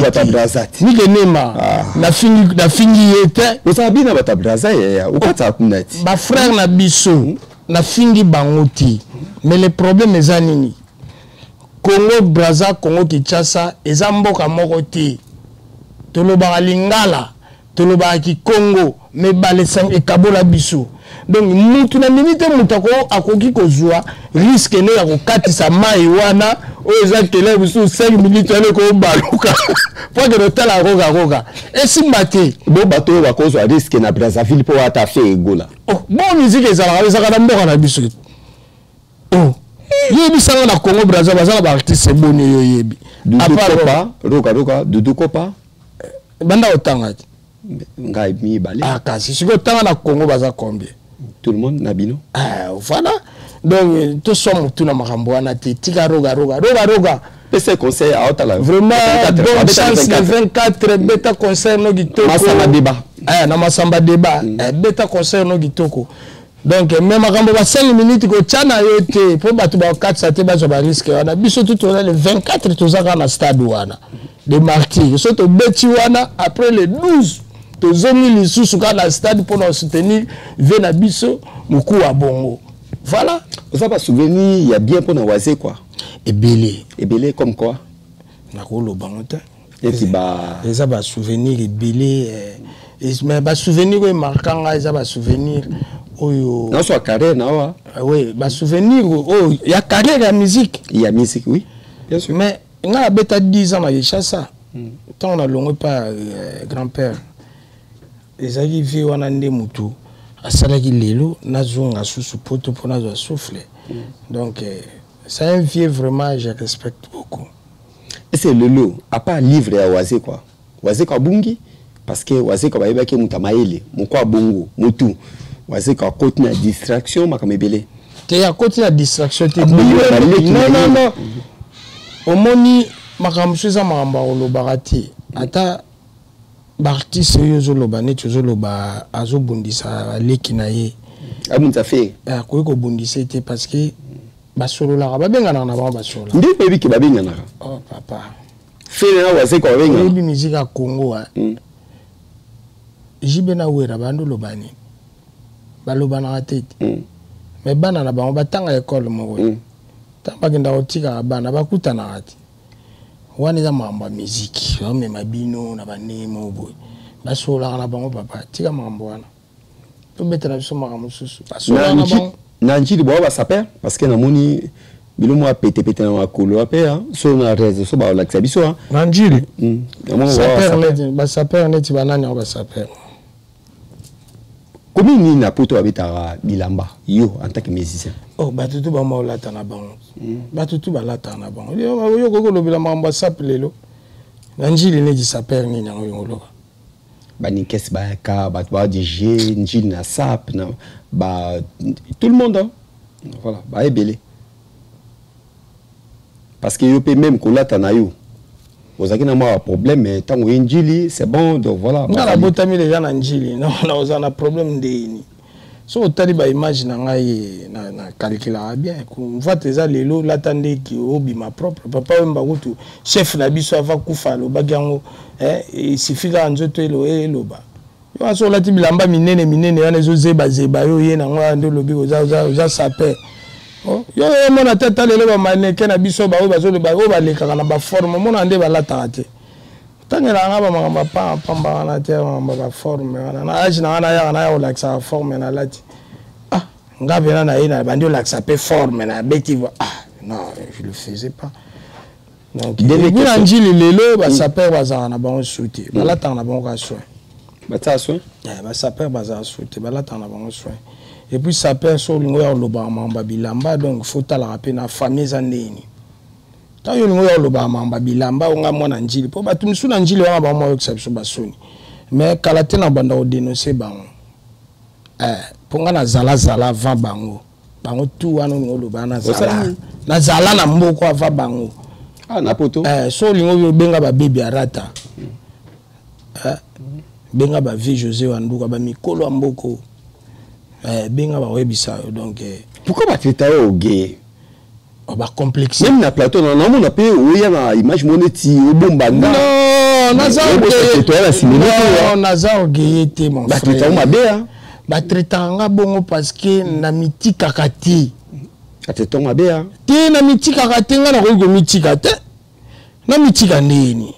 bato ya Braza te. Mike Nema, nafingi ye te. Ozala bien na bato ya Braza, yaya, okataka kuna ti. Bafrère na biso, nafingi bango te. Mais le problème eza nini? Congo Braza, Congo Kinshasa eza mboka moko te. Tolobaka lingala, tolobaka kikongo, mais bale ekabola biso. Donc mutu na ndimi te mutu akoki kozwa risque ne ya kokatisa mai wana oyo eza kele mosusu 5 minutes wana ekobaluka po akende otala Roga Roga, esimba te. Bo bato oyo bakozwa risque na Brazzaville mpo ata Ferre Gola. Oh, bon, musique ezalaka na mboka na biso. Oh, yebisanga, na Congo Braza baza na baartiste eboni oyo oyebi? Dudu Kopa, Roga Roga, Dudu Kopa. Banda otanga te. Ngai mibale. Ah, kasi sikoyo otanga, na Congo baza combien? Tout le monde na bino. Ah, voilà. Donc toswa motu na makambo wana te. Tika Roga Roga, Roga Roga. Pesa conseil aotala. Vraiment, bonne chance le 24, beta concert no kitoko. Masamba débat. Eh, na Masamba débat. Beta concert no kitoko. Donc mais makambo ba 5 minutes kotya na yo te, mpo bato bakatisa te, bazwa barisque wana. Biso tu toza le 24, toza kaka na stade wana de Martyr. So tobeti wana, après le 12 tozongi lisusu kaka na stade mpona soutenir ve na biso Mokuwa Bongo. Voilà. Oza basouvenir ya bien mpona Wazekwa? Ebele. Ebele comme quoi? Nakoloba ngo te. Neti ba Eza basouvenir ebele, mais basouvenir oyo emarka ngai eza basouvenir oyo Nyonso ya carrière na wa. Oui, basouvenir oyo ya carrière ya musique. Ya musique, oui, bien sûr. Mais ngai nabeta 10 ans na Kinshasa. Ntango nalongwe pa grand père, ezalaki vie wana nde motu asalaki lelo nazonga susu poto mpo nazwa souffle. Donc c'est un vieux vraiment, je respecte beaucoup. Et c'est lelo, à part livre ya Wazekwa, Wazekwa abungi, parce que Wazekwa bayebaki moto ya mayele moko abongo motu. Wazekwa akoti na distraction, makambo ebele. Te, akoti na distraction te. Non, non, non. Omoni, makambo mosusu eza makambo ya kolobaka te. Ata baartiste oyo ozoloba, neti ozoloba azobundisa leki na ye. Abundisa Ferre. Akoki kobundisa ye te parce que Basololaka, babenganaka na bango, basololaka. Nde oyebi ke babenganaka? Oh papa. Ferre na Wazekwa babengana. Oyebi musique ya Congo, hein? JB na Wera bando loba nini? Balobanaka te te. Mais bana na bango batanga école moko. Ntango bakenda kotikaka bana, bakutanaka te. Wana eza makambo ya miziki, bamema bino na bandenge moko boye. Basololaka na bango, papa. Tika makambo wana, tobetela biso makambo mosusu. Basololaka na bango. Na Njili boa basaper, parce que namoni bilo mwa petepete na makolo ape so na réseau so balakisa biso. Na Njili basaper neti banani yango basaper? Komi nini na poto babetaka bilamba, yo en tant que musicien? Oh, bato tu bama olata na bango, bato tu balataka na bango. Yo okoki kolobela makambo ya sape lelo na Njili neti saper nini yango yo oloba? Banikesi bayaka, bato badg Njili na sap na ba tout le monde, hein? Voilà, baebele, parce que yo mpe même kolata na yo ozalaki na mwa problème, mais ntango oye Njili, c'est bon. Donc voilà. Nga nabotami deja na Njili, nakozala na problème ndeni? So otali baimage na ngai, na calculaka bien mvate eza lelo, lata ndeki obima propre. Papa Wemba kutu, chef na biso, ava kufa alobaki yango, esifi kaka nzoto eloba. Yo wana so olati bilamba minene minene wana ezozebazeba yo, ye nango wana nde olobi oza saper. Yo omona te, ata lelo bamaneke na biso baoyo bazoloba, oyo balekaka na baforme, omona nde balataka te. Otangelaka nga bamakambo ya pamba wana te, makambo ya baforme wana. Na age na nga nayaka naya kolakisaka forme nalati? Ah, nga mpena na ye na bandi olakisa mpe forme na beti. Ah non, je le faisais pas. Donc na Njili lelo basaper bazalaka na bango su te, balataka na bango kaka soin. Batia soin. Basaper bazalaka su te, balataka na bango soin. Et puis saper, so olingi oya kolobaka makambo ya bilamba, donc faut talaka mpe na famille eza ndeni. Ntango yo olingi oya kolobaka makambo ya bilamba, onga mwana Njili, mpo bato mosusu na Njili wana bango moyokisa biso basoni, mais kala te na banda kodénonce bango, mpo nga nazalazala avant bango. Bango tu wana olingi oloba, nazala, nazala na mboko avant bango. Ah, na poto. So olingi obenga babebi arata, benga bavie José Wanduka, bamikolo ya mboko, benga bakoyebisa yo. Donc Pourquoi batraita yo oge? Oh, bacomplexe. Même na plateau na namona mpe oya na image mo neti obomba nga. Non, naza orgueilleux te, mon frère. Mabe. Batraitaka nga bongo parce que na mitikaka te. Batraita mabe. Te, na mitikaka te. Nga nakoki komitika te, na mitika ndeni?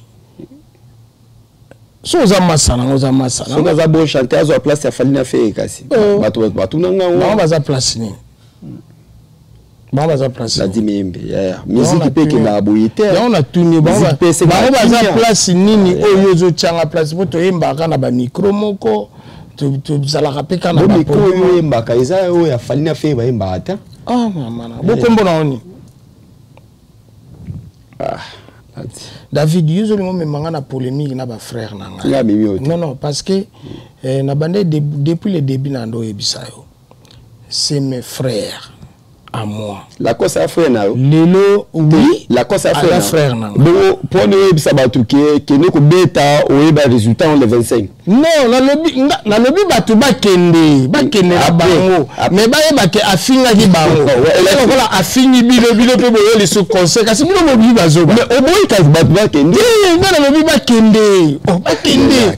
So oza masa nango, oza masa. Soki aza bon chanteur, azwa place ya Fally na Ferre. Kasi bato batuna nga. Bango baza place nini? Bango baza place? Nadi Miyembe yaya, musique mpe ekendaka boye te. Yango natuni, bango baza place nini oyo ozotyanga place? Mpo toyembaka na bamicro moko, tozalaka mpe kaka na micro oyo oyembaka eza oyo ya Fally na Ferre bayembaka te. Ah mama, bokombo na oni. Ah. David, yo ozolinga omemanga na polémique na bafrère na ngai. Non, non, parce que na bande depuis le début na ndo oyebisa yo, c'est mes frères à moi. Lacoste a frère na yo? Lelo, oui. Lacoste a frère? Frère na. Bongo mpona oyebisa bato ke kende kobeta, oyeba résultat le 25? Non, nalobi bato bakende, bakende na bango, mais bayeba ke afingaki bango lokola afingi bino. Bino mpe boyo lisu conseil, kasi bino bobi bazoba. Mais oboyi, kasi bato bakende. Nga nalobi bakende, oh, bakende.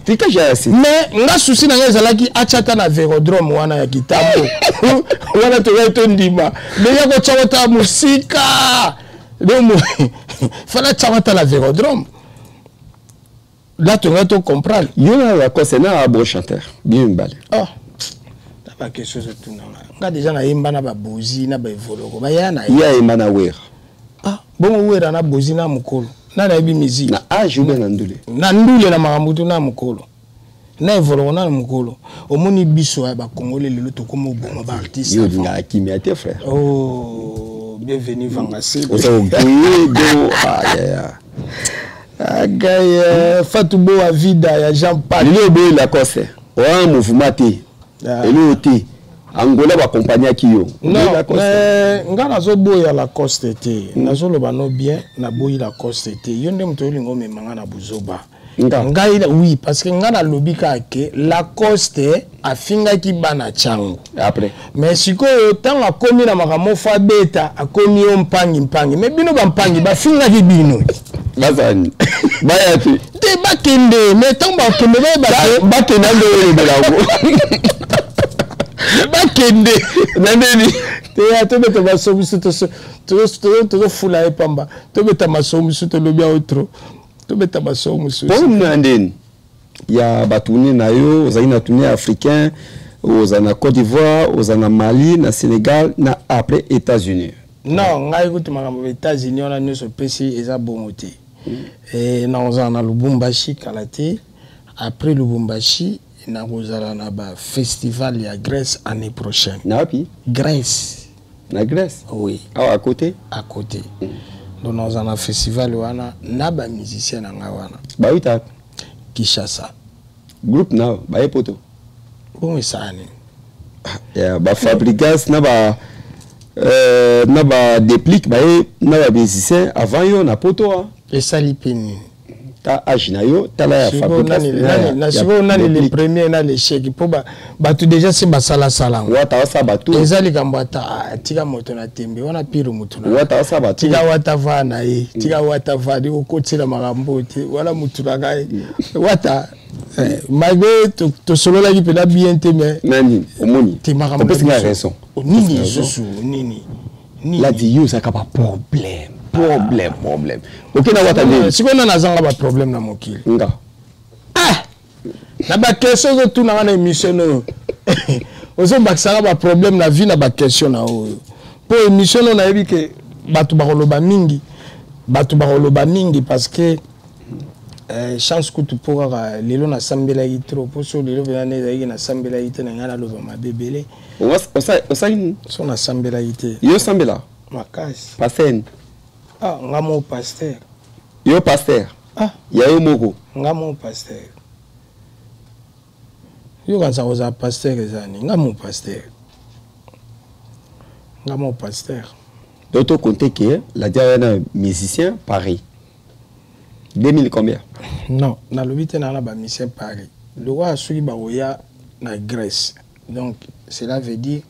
Mais nga souci na ngai ezalaki atya ata na Vérodrome wana ya kitambo wana, toyai tondima. Mais ya kotya ota mosika, donc fala atya ata na Vérodrome là, tongai to comprendre. Yo na Lacoste na bon chanteur bien mibale? Oh, na baquestion ezotunanga nga déjà, nayemba na babozi na baevoloko baya na ye. Ayemba na Wera. Ah bongo, Wera na bozi na mokolo na nayebi musique. Na age ou bien na ndule? Na ndule, na makambo tu na mokolo na evoloko na mokolo. Omoni biso ya bakongole lelo tokóma oboma baartiste. Yo olingaka kimia te, frère. Oh, bienvenue Vangasi. Oza ogoye do, ah. Agai Fatou Boa Vida ya Jean Paul. Lelo oboyi Lacoste, oya mouvement te, eloo te. Angola bakompagnaki yo. Non, nga nazoboya Lacoste te. Nazoloba no bien, naboyi Lacoste te. Yo nde moto olinga omema nga na buzoba. Ngai, oui, parce que ngai nalobi kaka ke Lacoste afingaki bana Tshangu. Après, mais sikoyo ntango akomi na makambo fo abeta, akomi yo mpangi mpangi, mais bino bampangi bafingaki bino. Bazani baya te. Te, bakende, mais ntango bakende, bayeba ke bakende nde oyebela yango. Bakende. Na ndeni? Te, ya tobeta maso biso, tozofula ye pamba. Tobeta maso mosusu, tolobi yango trop, tobeta maso mosusu. Mpo na ndeni ya batournée na yo, ozali na tournée africain, oza na Côte d'Ivoire, oza na Mali, na Sénégal, na après États-Unis. Non, ngai kutu makambo ya États-Unis wana nyonso opesi eza bongo te. Nakozala na Lubumbashi kala te. Après Lubumbashi, nakozala na bafestival ya Grèce année prochaine. Na wapi? Grèce. Na Grèce? Oui. Awa à côté? À côté. Donc nakozala na festival wana na bamusicien na ngai wana. Bawuta? Kinshasa. Groupe na baye poto? Bongo esala nini? Yeah, bafabrigas na ba na badéplique baye na bamusicien avant yo na poto, ah. Esali mpe nini? Ta age na yo, tala ya Fabrigas. Sikoyo nani le premier na l'échec? Mpo bato déjà se basalasala yango. Wata asala bato. Eza likambo ata tika moto na tembe wana pire motu. Wata asala bato. Tika wata va na ye, tika wata va di okotela makambo te wana. Motu na ngai wata, malgré tosololaki mpena bien te, mais Nani omoni? Te, makambo Opesi nga raison. Nini lisusu? Nini? Ladi, yo ozalaka baproblème, problème, problème. Oke na wata ndeni? Sikoyo nani azanga baproblème na mokili? Nga. Ah, na baquestion ozotunanga na émission oyo, ozobakisanga baproblème na vie na baquestion na oyo, mpo émission oyo nayebi ke bato bakoloba mingi, bato bakoloba mingi, parce que chance kutu mpo kaka lelo nasambelaki trop, mpo so lelo mpena nde ezalaki nasambelaki te, na ngai naloba mabe ebele. Osali nini? So nasambelaki te. Yo osambela? Makasi. Pasteur? Ah, nga mo pasteur. Yo pasteur? Ah. Ya yo moko? Nga mo pasteur. Yo kanisa kozala pasteur eza nini? Nga mo pasteur, nga mo pasteur. Donc tocompte ke Ladi aya na musicien Paris 2000 combien? Non, nalobi te naa na bamusicien Paris. Lokola soki bakoya na Grèce, donc cela veut dire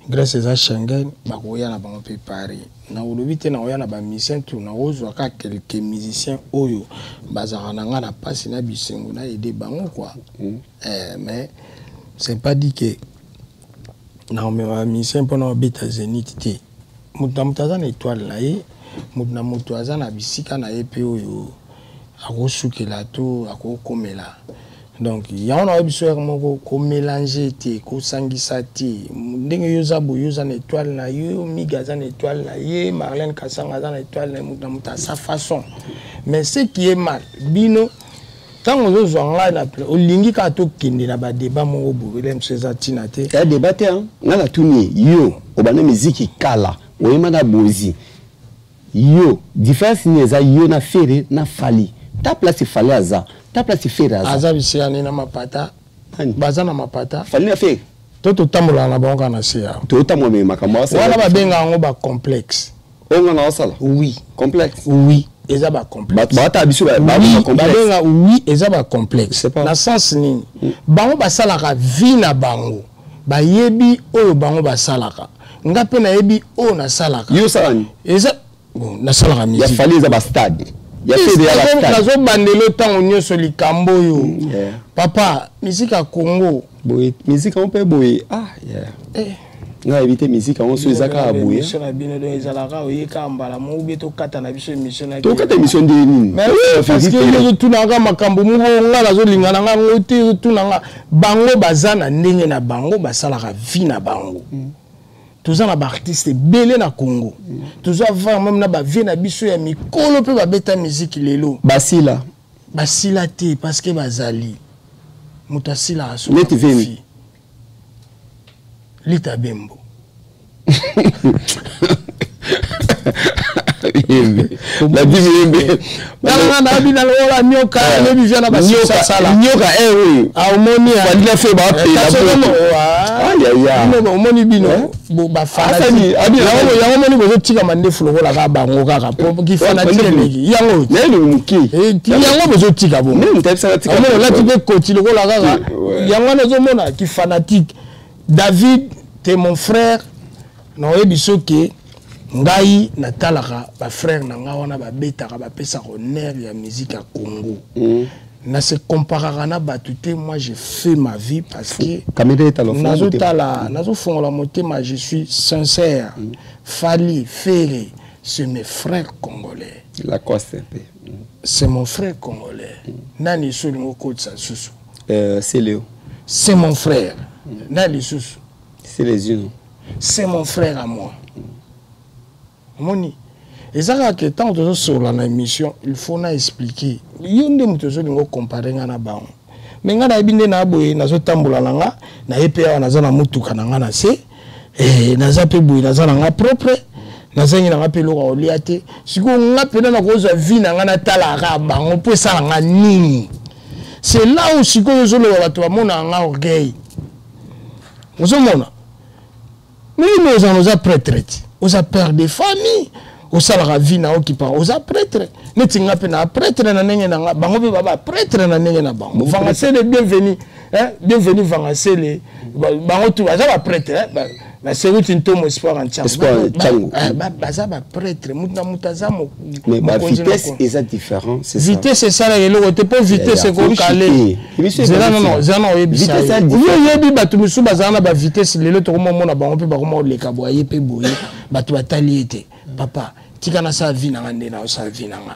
Grèce eza Schengen, bakoya na bango mpe Paris. Nakolobi te nakoya na bamusicien tout, nakozwa kaka quelques musiciens oyo bazalaka na ngai na mpasi na bisengo, na aide bango quoi. Mais c'est pas dit que nakomema bamusicien mpona obeta Zénith te. Moto na moto aza na étoile na ye, moto na moto aza na bisika na ye mpe oyo akosukela to akokomela. Donc yango na biso yaka moko komélange te, kosangisa te. Ndenge yo oza boye, yo oza na étoile na yo, Miga aza na étoile na ye, Marlène Kasanga aza na étoile na ye, moto na moto à sa façon. Mais ce qui est mal, bino ntango ozozwa ngai na olingi kaka tokende na badébat moko boye, ele mosu eza ntina te. Ya débat te, ngai natuni yo, obanda miziki kala, oyema na bozi yo, différence nini eza yo na Ferre na Fally? Ta place Fally aza, ta place Ferre aza. Aza bisika nini? Na mapata, baza na mapata. Fally na Ferre. To totambolaka na bango kaka na se awa. Totambola me makambo. Wana babenga yango bacomplexe. Oyo nga na osala? Oui. Complexe? Oui, eza bacomplexe. Baata biso. Babenga, oui, eza bacomplexe na sens nini? Bango basalaka vie na bango, bayebi oyo bango basalaka, nga mpe nayebi oyo nasalaka. Yo osala nini? Eza bon, nasalaka musique. Ya Fally eza bastade. Nazobandela ntango nyonso likambo oyo, papa, musique ya Congo. Boye musique yango mpe boye, ah yeah. Eh. Ngai nayebi te musique yango so eza kaka boye. Émission na bino donc ezalaka oyeka mbala moko ubie tokata na biso émission na Tokata émission ndenge nini? Mais oui, parce que yo ozotunaka makambo moko, nga nazolinga na nga ngo te. Ozotunanga, bango baza na ndenge na bango, basalaka vie na bango. Toza na baartiste ebele na Congo, toza vraiment na bavie na biso ya mikolo mpe babeta musique lelo. Basila. Basila te, parce que bazali moto asilaka so. Neti veni. Lita Bembo. Ladi Miyembe. Tala na bina lokola nyoka yebi via na basisa sala. Nyoka eh oui. Ah omoni ah. Fandila fe ba pe la. Ah ya ya. Omoni bino bo ba fanatique. Yango moni bozo tika mandefu lokola ka bango kaka po ki fanatique eleki. Yango. Nelo muki. Yango bozo tika bongo. Nelo mutabisa tika. Omoni olati pe koti lokola kaka. Yango wana ozomona ki fanatique. David, t'es mon frère. Naoyebi soki ngai natalaka ba frère na ngai wana babetaka bapesaka honneur ya musique ya Congo. Na se comparaka na bato te. Moi, je fais ma vie parce que nazotala, nazofongola motema, je suis sincère. Fally, Ferre, c'est mes frères congolais. Lacoste. C'est mon frère congolais. Nani so olingi okotisa lisusu? C'est Léo. C'est mon frère. Nani lisusu? C'est les unes. C'est mon frère à moi. Omoni eza kaka ke ntango tozosolola na émission, il faut na expliquer. Yo nde moto ozolinga ocomparer nga na bango, mais nga nayebi nde na boye nazotambola na nga, naye mpe awa naza na motuka na nga na se, naza mpe boye, naza na nga propre, nazangi na nga mpe eloko ya kolia te. Sikoyo nga mpena nakozwa vie na nga, natalaka bango mpo esala nga nini? C'est là où sikoyo ozoloba bato bamonaka nga orgueil. Ozomona mingi ozala, oza prêtre ti, oza père de famille, osalaka vie na okipaka, oza prêtre neti nga mpe na prêtre na ndenge na nga, bango mpe baba prêtre na ndenge na bango. Vangasele, bienvenu, hein? Bienvenu Vangasele, bango tu baza baprêtre, hein? Baseruti ntomo, espoir Ntiango, baza baprêtre, mutu na mutu aza. Mais ba vitesse eza différent, c'est ça. Vitesse esalaka eloko te, mpo vitesse ekokale. Zela nono, zela na oyebisa yo. Oyebi bato mosusu bazala na bavitesse, lelo tokomomona bango mpe bakoma koleka boye mpe boye, bato batali ye te. Papa, tika nasala vie na nga nde naosala vie na nga.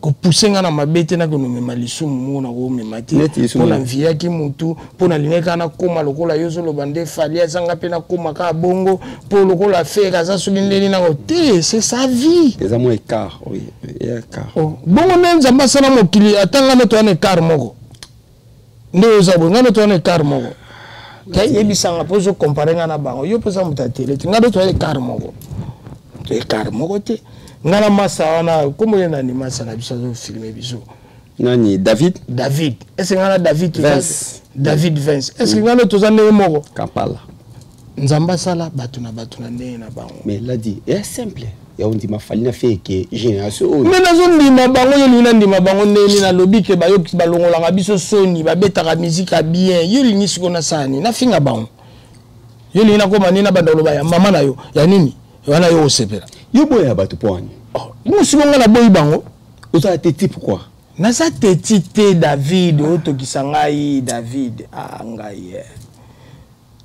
Kopuse nga na mabe te, nakonomema lisumu moko nakomema te mpo na mviyaki mutu, mpo nalingaki kaka nakóma lokola yo ozoloba nde Fally azanga mpe nakóma kaka bongo, mpo lokola Ferre aza soki ndeni nako te. C'est sa vie. Eza mwa écart, oui, écart. Oh. Bongo nde Nzambe asala mokili, ata nga nde toya na écart moko nde oza boye, nga nde toya na écart moko te. Yebisanga mpo ozocomparer nga na bango, yo mpo oza moto ya tele te. Nga nde toya écart moko to écart moko te. Nga na masa wana, kombo ye nani, masa na biso azofilmer biso? Nani, David? David. Est-ce nga na David? Vince. David Vince, est-ce nga nde toza ndenge moko? Kampala. Nzambe asala bato na bato na ndenge na bango. Mais ladi eya simple ya ondima Fally na Ferre ke génération oyo. Mais nazondima bango, yo olingi nandima bango ndenge nalobi ke bayoki, balongolaka biso soni, babetaka musique ya bien. Yo olingi sikoyo nasala nini? Nafinga bango? Yo olingi nakoma nini? Nabanda koloba ya mama na yo ya nini wana, yo osepela? Yo boya bato mpo wani? Mosiko nga naboyi bango. Ozala te ti pourquoi? Naza teti te, David. Otokisa ngai, David. Ah, ngai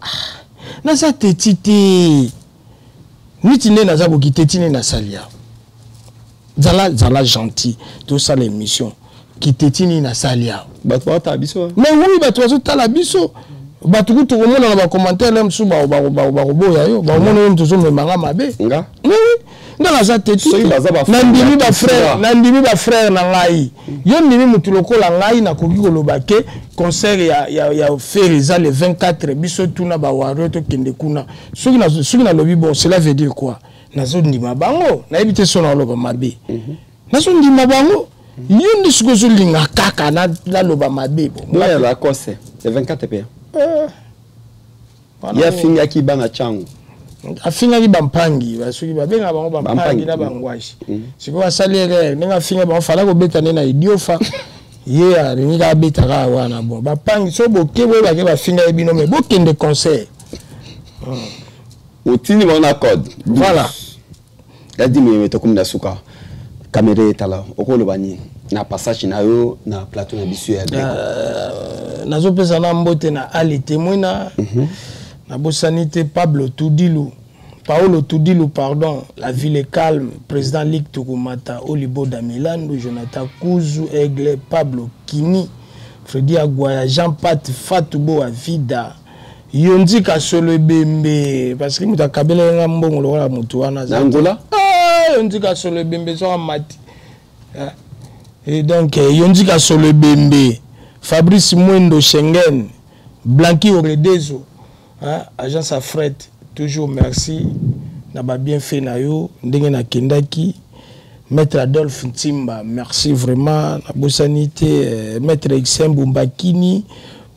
ah, naza teti te. Niti nde naza boki teti nde nasali awa. Zala, zala gentil, tosala émission. Kiteti nini nasali awa? Bato baotala biso. Mais oui, bato bazotala biso. Bato kutu komona na bacommentaire le mosusu bakoboya yo, bakomona yo moto ozomemanga mabe. Nga? Oui, nga naza teti. Nandimi bafrère, nandimi bafrère na ngai. Yo ndimi motu lokola ngai, nakoki koloba ke concert ya Ferre eza le 24, biso tuna bawario tokende kuna. Soki nalobi bon, cela veut dire quoi? Nazondima bango. Nayebi te so naloba mabe. Nazondima bango. Yo nde soki ozolinga kaka naloba mabe. Boya Lacoste le 24 mpe ye afingaki bana ntango. Afingaki bampangi, soki babengaka bango bampangi na bangwashi. Sikoyo asali erreur ndenge afinga bango. Fala kobeta nde na idiofa, ye alingi kaka abeta kaka wana. Bon, bapangi so boke, boyebake bafinga ye bino, mais bokende concert. Otindi bango na code. Voilà. Dadi Miyembe, tokomi na suka. Caméra etala, okoloba nini na passage na yo na plateau na biso ya Greco? Nazopesa na mbote na Ali Temwina. Nabosani te Pablo Tudilu, Paolo Tudilu, pardon, la ville est calme, président Ligue Tokomata, Oliboda Milandu, Jonathan Kuzu, Aigle, Pablo Kini, Fredi Aguaya, Jean Pat Fatoubo Avida, Yondi Kasolo Ebembe, parce que moto akabela nga mbongo lokola moto wana. Na Angola? Ah, Yondi Kasolo Ebembe, soka mati. Et donc Yondi Kasolo Ebembe, Fabrice Mwendo Schengen, Blanqui Oredezo, hein, agence à fret, toujours merci. Na ba bienfait na yo ndenge nakendaki. Maître Adolphe Ntimba, merci vraiment. Nabosani te Maître Exem Bumbakini,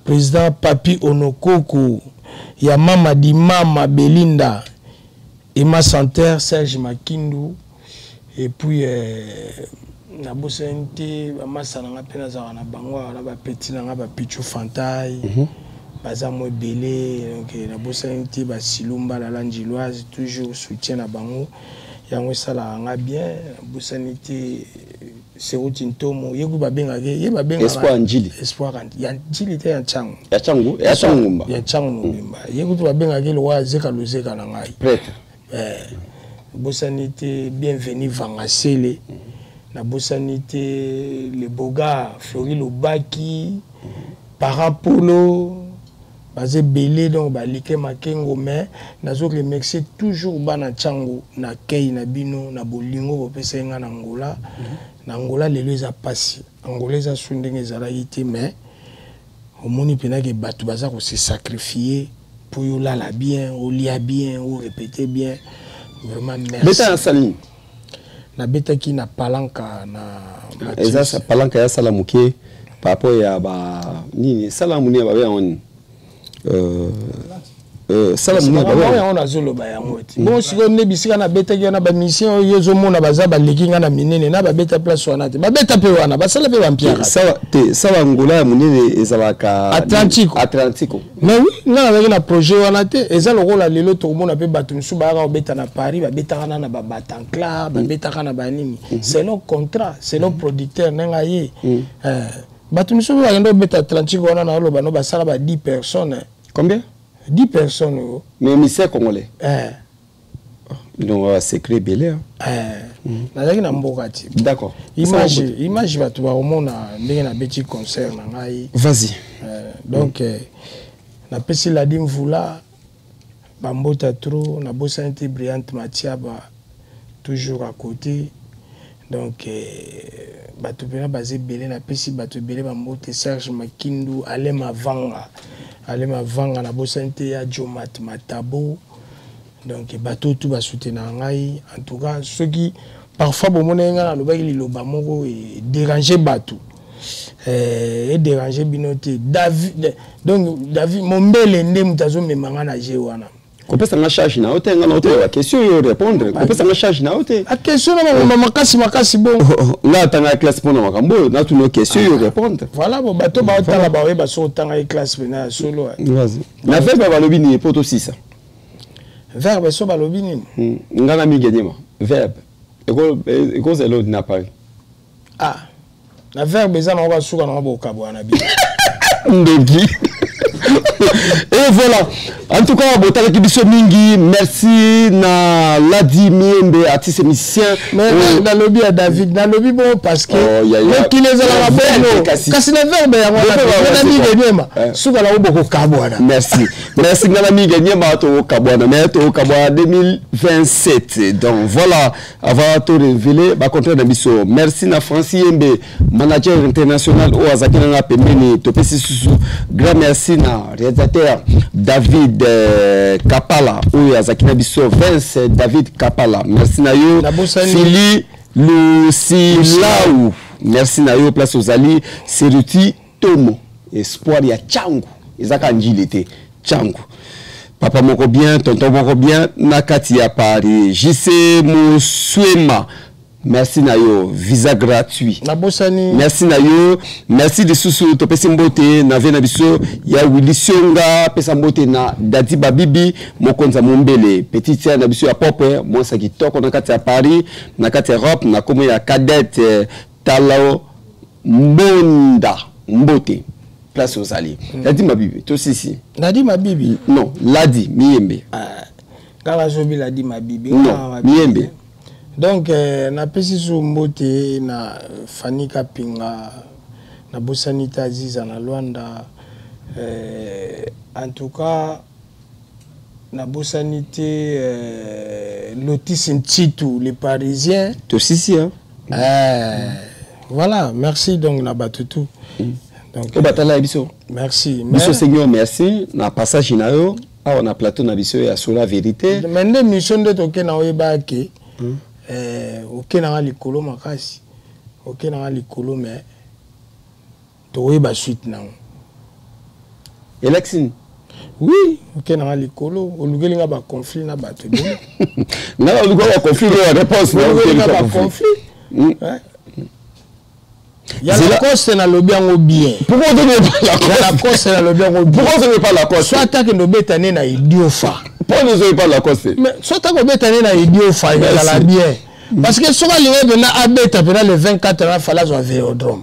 président Papi Onokoko, ya Mama di Mama Belinda, Emma Santer, Serge Makindu, et puis nabosani te bamasa na nga mpe nazalaka na bango awa na bapeti na nga bapichu Fantai. Baza mo ebele. Donc nabosani te basilumba la Langiloise, toujours soutien na bango, yango esalaka nga bien. Nabosani te Seruti Ntomo, ye ku babengaka ye babengaka Espoir Njili. Espoir ya Njili te, ya Ntiango. Ya Ntiango, ya Ntiango Ngumba. Ya Ntiango mobimba. Ye kutu babengaka ye lokwa zeka lozeka na ngai. Prêtre. Nabosani te Bienvenu Vangasele, nabosani te le Bogar Flori Lobaki, Parent Polo, baza ebele. Donc balike makengo, mais nazo remercier toujours bana Ntiango na kei na bino na bolingo bopesai nga na Angola. Na Angola lelo eza pasi, Angola eza su ndenge ezalaki te, mais omoni mpenake bato baza kose sacrifier mpo yo olala bien, olia bien, orépéter bien. Vraiment merci. Beta na sali nini? Nabetaki na Palanka na Eza Palanka ya sala moke par rapport ya ba nini, sala monene babe yango nini, sala monene babe yango. Nazoloba yango ti bon sikoyo nde bisika nabetaki wana, bamusicien oyo ozomona baza baleki nga na minene na babeta place wana te, babeta mpe wana, basala mpe bampiaka. Sala te, sala Ngola ya monene ezalaka Atlantico. Atlantico. Mais oui, nga nazalaki na projet wana te. Eza lokola lelo tokomona mpe bato mosusu bayaka kobeta na Paris, babetaka na baBataclan, babetaka na banini, selon contrat, selon producteur ndenge aye. Bato mosusu mpe bakende kobeta Atlantique wana, na oloba no basala ba 10 personnes. Combien? 10 personnes oyo. Mais musicien congolais? Eh. Donc secret ebele, hein. Eh, nazalaki na mboka ti. D'accord. Image bato bakomona ndenge nabeti concert na ngai. Vas-y. Donc napesi Ladi Mvula bambota trop. Nabosani te Brillante Matiaba, toujours à côté. Donc bato mpena baza ebele, napesi bato ebele bambote. Serge Makindu, Ale Mavanga, Ale Mavanga, nabosani te ya Jomat Matabo. Donc bato tu basoutenaka ngai. En tout cas, soki parfois bomonaki ngai nalobaki liloba moko edérange bato, edérange bino te. David, donc David Mombele nde moto azomema ngai na je wana. Kopesa nga charge na yo te, nga na yo te baquestion oyo répondre, kopesa nga charge na yo te. Baquestion na makambo makasi makasi bongo. Nga atanga classe mpona makambo oyo natuna question oyo répondre. Voilà, bo bato baotala, baoyeba soki otangaki classe pena ya solo. Vas-y. Na verbe balobi nini po tosisa? Verbe so balobi nini? Nga na mingi enyema verbe ekozala oyo na Paris. Ah, na verbe eza nango basuka nango bokabwana bino. Ndoki. Et voilà, en tout cas botalaki biso mingi, merci na Ladi Miembe, artiste musicien. Mais nalobi ya David, nalobi bon parce que mokili ezalaka bongo, kasi na verbe yango na mingi enyema suka nango bokokabwana. Merci, merci. Nga na mingi enyema tokokabwana, mais tokokabwana 2027. Donc voilà, avant to révéler bacontraire na biso, merci na Francis Yembe, manager international oyo azalaki nanga pembeni. Topesi susu grand merci na réalisateur David Kapala oyo azalaki na biso, Vince David Kapala, merci na yo. Fili Lusilau, merci na yo place ozali. Seruti Tomo, espoir ya Tchangu, ezaka Njili te, Tchangu, papa moko bien, tonton moko bien na kati ya Paris. JC Moswema, merci na yo, visa gratuit. Nabosani. Merci na yo, merci lisusu. Topesi mbote na vie na biso ya Willy Sionga, pesa mbote na Dadi Babibi, mokonzi ya Mombele, petite sœur na biso ya propre, mwasi ya kitoko na kati ya Paris, na kati ya Europe, na kombo ya Cadette Talao Mbonda, mbote place ozali. Ladi Mabibi, tosisi. Ladi Mabibi. Non, Ladi Miyembe. Kaka azobi Ladi Mabibi. Non, Miyembe. Donc napesi su mbote na Fani Kapinga, nabosani te Aziza na Lwanda. En tout cas nabosani te Lotis Ntitu, le Parisien. Tosisi, hein? Voilà, merci donc na bato tout. Donc oyo batala biso. Merci. Biso seigneur, merci na passage na yo. Awa na plateau na biso ya Sola Vérité. Mais nde mission nde toke na oyeba ke eh, oke nanga likolo makasi, oke nanga likolo, mais tokoyeba suite nango. Elakisi? Oui, oke nanga likolo, olukeli nga baconflit na bato ebele. Nga oluka baconflit na réponse? Olukeli nga baconflit. Ya Lacoste, nalobi yango bien. Pourquoi ozongi pas Lacoste? Ya Lacoste, nalobi yango bien. Pourquoi ozongi pas Lacoste? Soit akende obeta ne na Idiofa. Pourquoi ozongi pas Lacoste? Mais soit akobeta ne na Idiofa, ezala bien, parce que soki alingi mpena abeta mpena le 24 na fala azwa Vélodrome.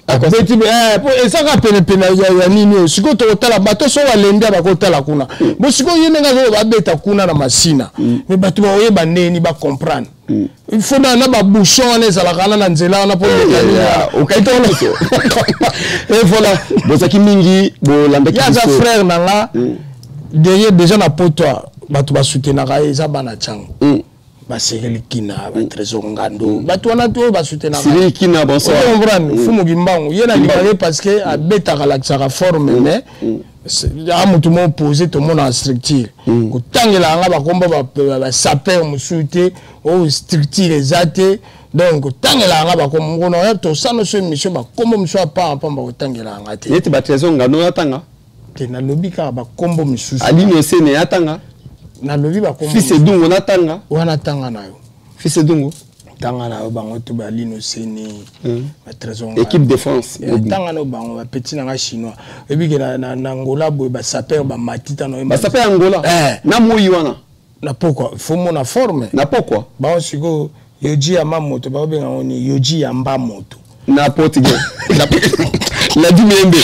Abeti po ezaka penepene ya nini oyo. Sikoyo tokotala bato so balembi, bakotala kuna. Bo sikoyo ye ndenge azoyo babeta kuna na Masina, mais bato bakoyeba ndeni bacomprendre. Il faut na babouchon wana ezalaka wana na nzela wana mpo. Et voilà, bozalaki mingi, bolandaki. Ye aza frère na nga derrière déjà na poto. Bato basoutenaka ye, eza bana ntango basekeli kina, batrésor ngando, bato wana to basoutenaka. Kina, bonsoir. Comprendre, Fumu Kimbangu, ye nalingaka ye parce que abetaka, alakisaka forme, mais a motu mo posé, tomona structure. Kotangela yanga bakombo basaper mosusu te, oyo structure eza te. Donc kotangela yanga bakombo ngono tosala so émission, bakombo mosusu apamba, kotangela yanga te. Neti batrésor ngando atanga? Te, nalobi kaka bakombo misusu. Alino Esene atanga? Nalobi bakombo. Fils Edungo natanga? Wana tanga na yo. Fils Edungo. Tanga na yo bango to balino Seni, batrésor. Équipe de France. Tanga na bango, bapeti na nga chinois. Oyebi ke na Angola boye basaper bamati tano. Basaper ya Angola na moi wana? Na pokwa, fo mona forme. Na pokwa. Bango sikoyo Yoji ya Mamoto, bakobenga ngo ni Yoji ya Mbamoto. Na portugais Ladi Miyembe.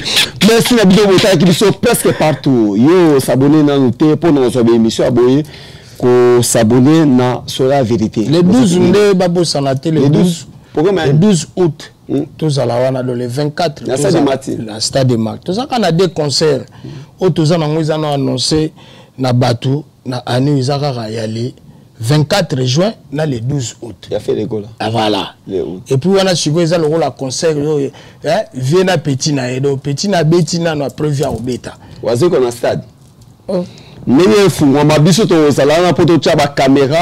Merci na bino botalaki biso presque partout. Yo s'abonner nanu te mpo na kozwa baémission ya boye, kosabonner na Sola Vérité. Le 12 nde babosana te, le 12. Programme? Le 12 août tozala wana. Do le 24 na stade Martyrs. Na stade de Martyrs tozalaka na deux concerts oyo toza nango, eza na annoncé na bato na année, eza kaka ya le 24 juin na le 12 août. Ya Ferre Gola. Ah, voilà. Et puis wana sikoyo eza lokola concert oyo vie na petit na ye. Donc petit na beti nano, après vie akobeta. Wazeko na stade. Oh. Ndenge efungwama, biso tozala wana mpo totya bacaméra.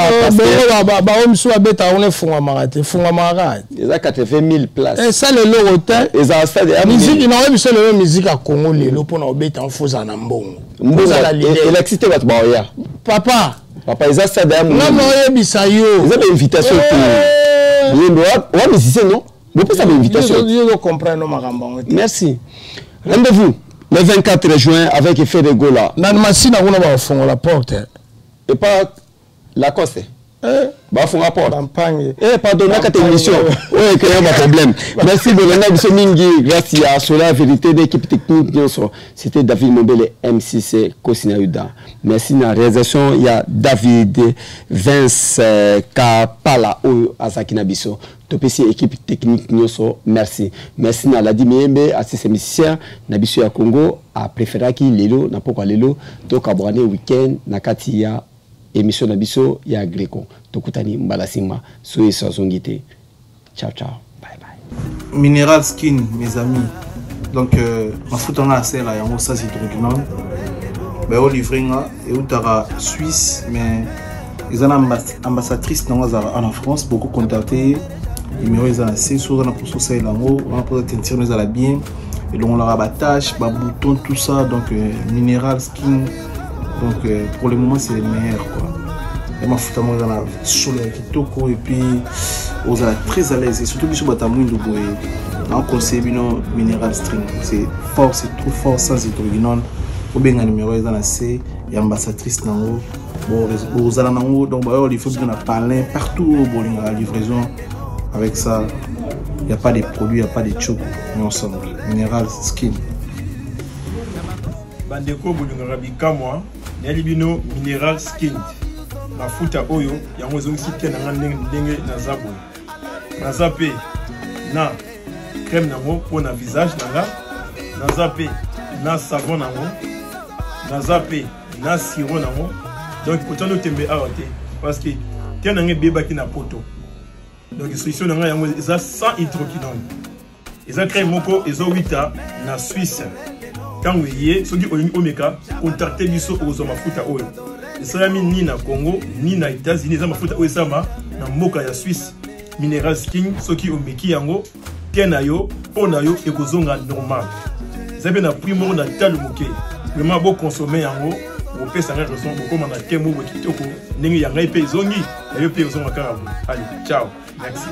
Bango mosusu babetaka wana, efungwamaka te, efungwamaka kaka. Eza 80 000 place. Esala eloko te. Ezala stade ya Miziki naoyebi biso lelo, miziki ya Congo lelo, mpona obeta fo ozala na mbongo. Elakisi te bato baoya. Papa. Papa, eza stade ya Nga naoyebisa yo. Eza bainvitation te. Yembe wa musicien, non, bopesa bainvitation. Yo comprendre no makambo yango te. Merci, rendez-vous le 24 juin avec Ferre Gola. Na Masina kuna bafongola porte. Et pas Lacoste. Eh. Bafunga porte. Bampange. Eh, pardon, nakata émission oyo ekreya baproblème. Merci, bolanda biso mingi grâce ya Sola Vérité d'équipe technique nyonso. C'était David Mobele, MCC Kosina Yuda. Merci na réalisation ya David Vince Kapala oyo azalaki na biso. Topesi équipe technique nyonso merci. Merci na Ladi Meyembe, artiste musicien na biso ya Congo. Apréféraki lelo na pokwa lelo tokabwane week-end na kati ya émission na biso ya Greco. Tokutani mbala nsima so Yesu azongi te. Ciao ciao, bye bye. Mineral Skin, mes amis. Donc mafuta nga asala yango sans hydroquinone, bayolivre nga, eutaka Suisse, mais eza na ambassadrice nango azalaka en France. Beaucoup contacter, numéro eza na se. So oza na mposa osalela yango wana, mposa teinture no ezala bien, elongolaka batache, babouton, tout ça. Donc Mineral Skin, donc pour le moment c'est le meilleur quoi. Ya mafuta moko eza na solo ya kitoko et puis ozala très à l'aise, et surtout biso bato ya mwindu boye, naconseille bino Mineral String. C'est fort, c'est trop fort, sans hydroquinone. Obenga numéro eza na se ya ambassadrice nango, bozala nango. Donc bayo livre bino na palin partout oyo bolingaka livraison. Avec ça, il n'y a pas de produits, il n'y a pas de choco, mais ensemble Mineral Skin. Bandeko bolingaka bikamwa, nayeli bino Mineral Skin, mafuta oyo yango ezongisi te na nga ndenge naza boye. Naza mpe na crème nango mpo na visage na nga, naza mpe na savon nango, naza mpe na sirop nango. Donc kotya tembe awa te, parce que te na nga ebebaki na poto. Donc solution na ngai yango eza sans hydroquinone, eza crème moko ezowita na Suisse. Ntango eye, soki olingi omeka, contacte biso, okozwa mafuta oyo esalami ni na Congo ni na États-Unis. Eza mafuta oyo esalama na mboka ya Suisse, Mineral Skin. Soki omeki yango, te na yo mpo na yo ekozonga normal. Eza mpe na prix moko na talo moke. Vraiment, bokonsome yango, bopesa ngai raison, bokóma na te moko kitoko ndenge ya ngai mpe ezongi, ya yo mpe ezonga kaka boye. Allez, ciao, merci.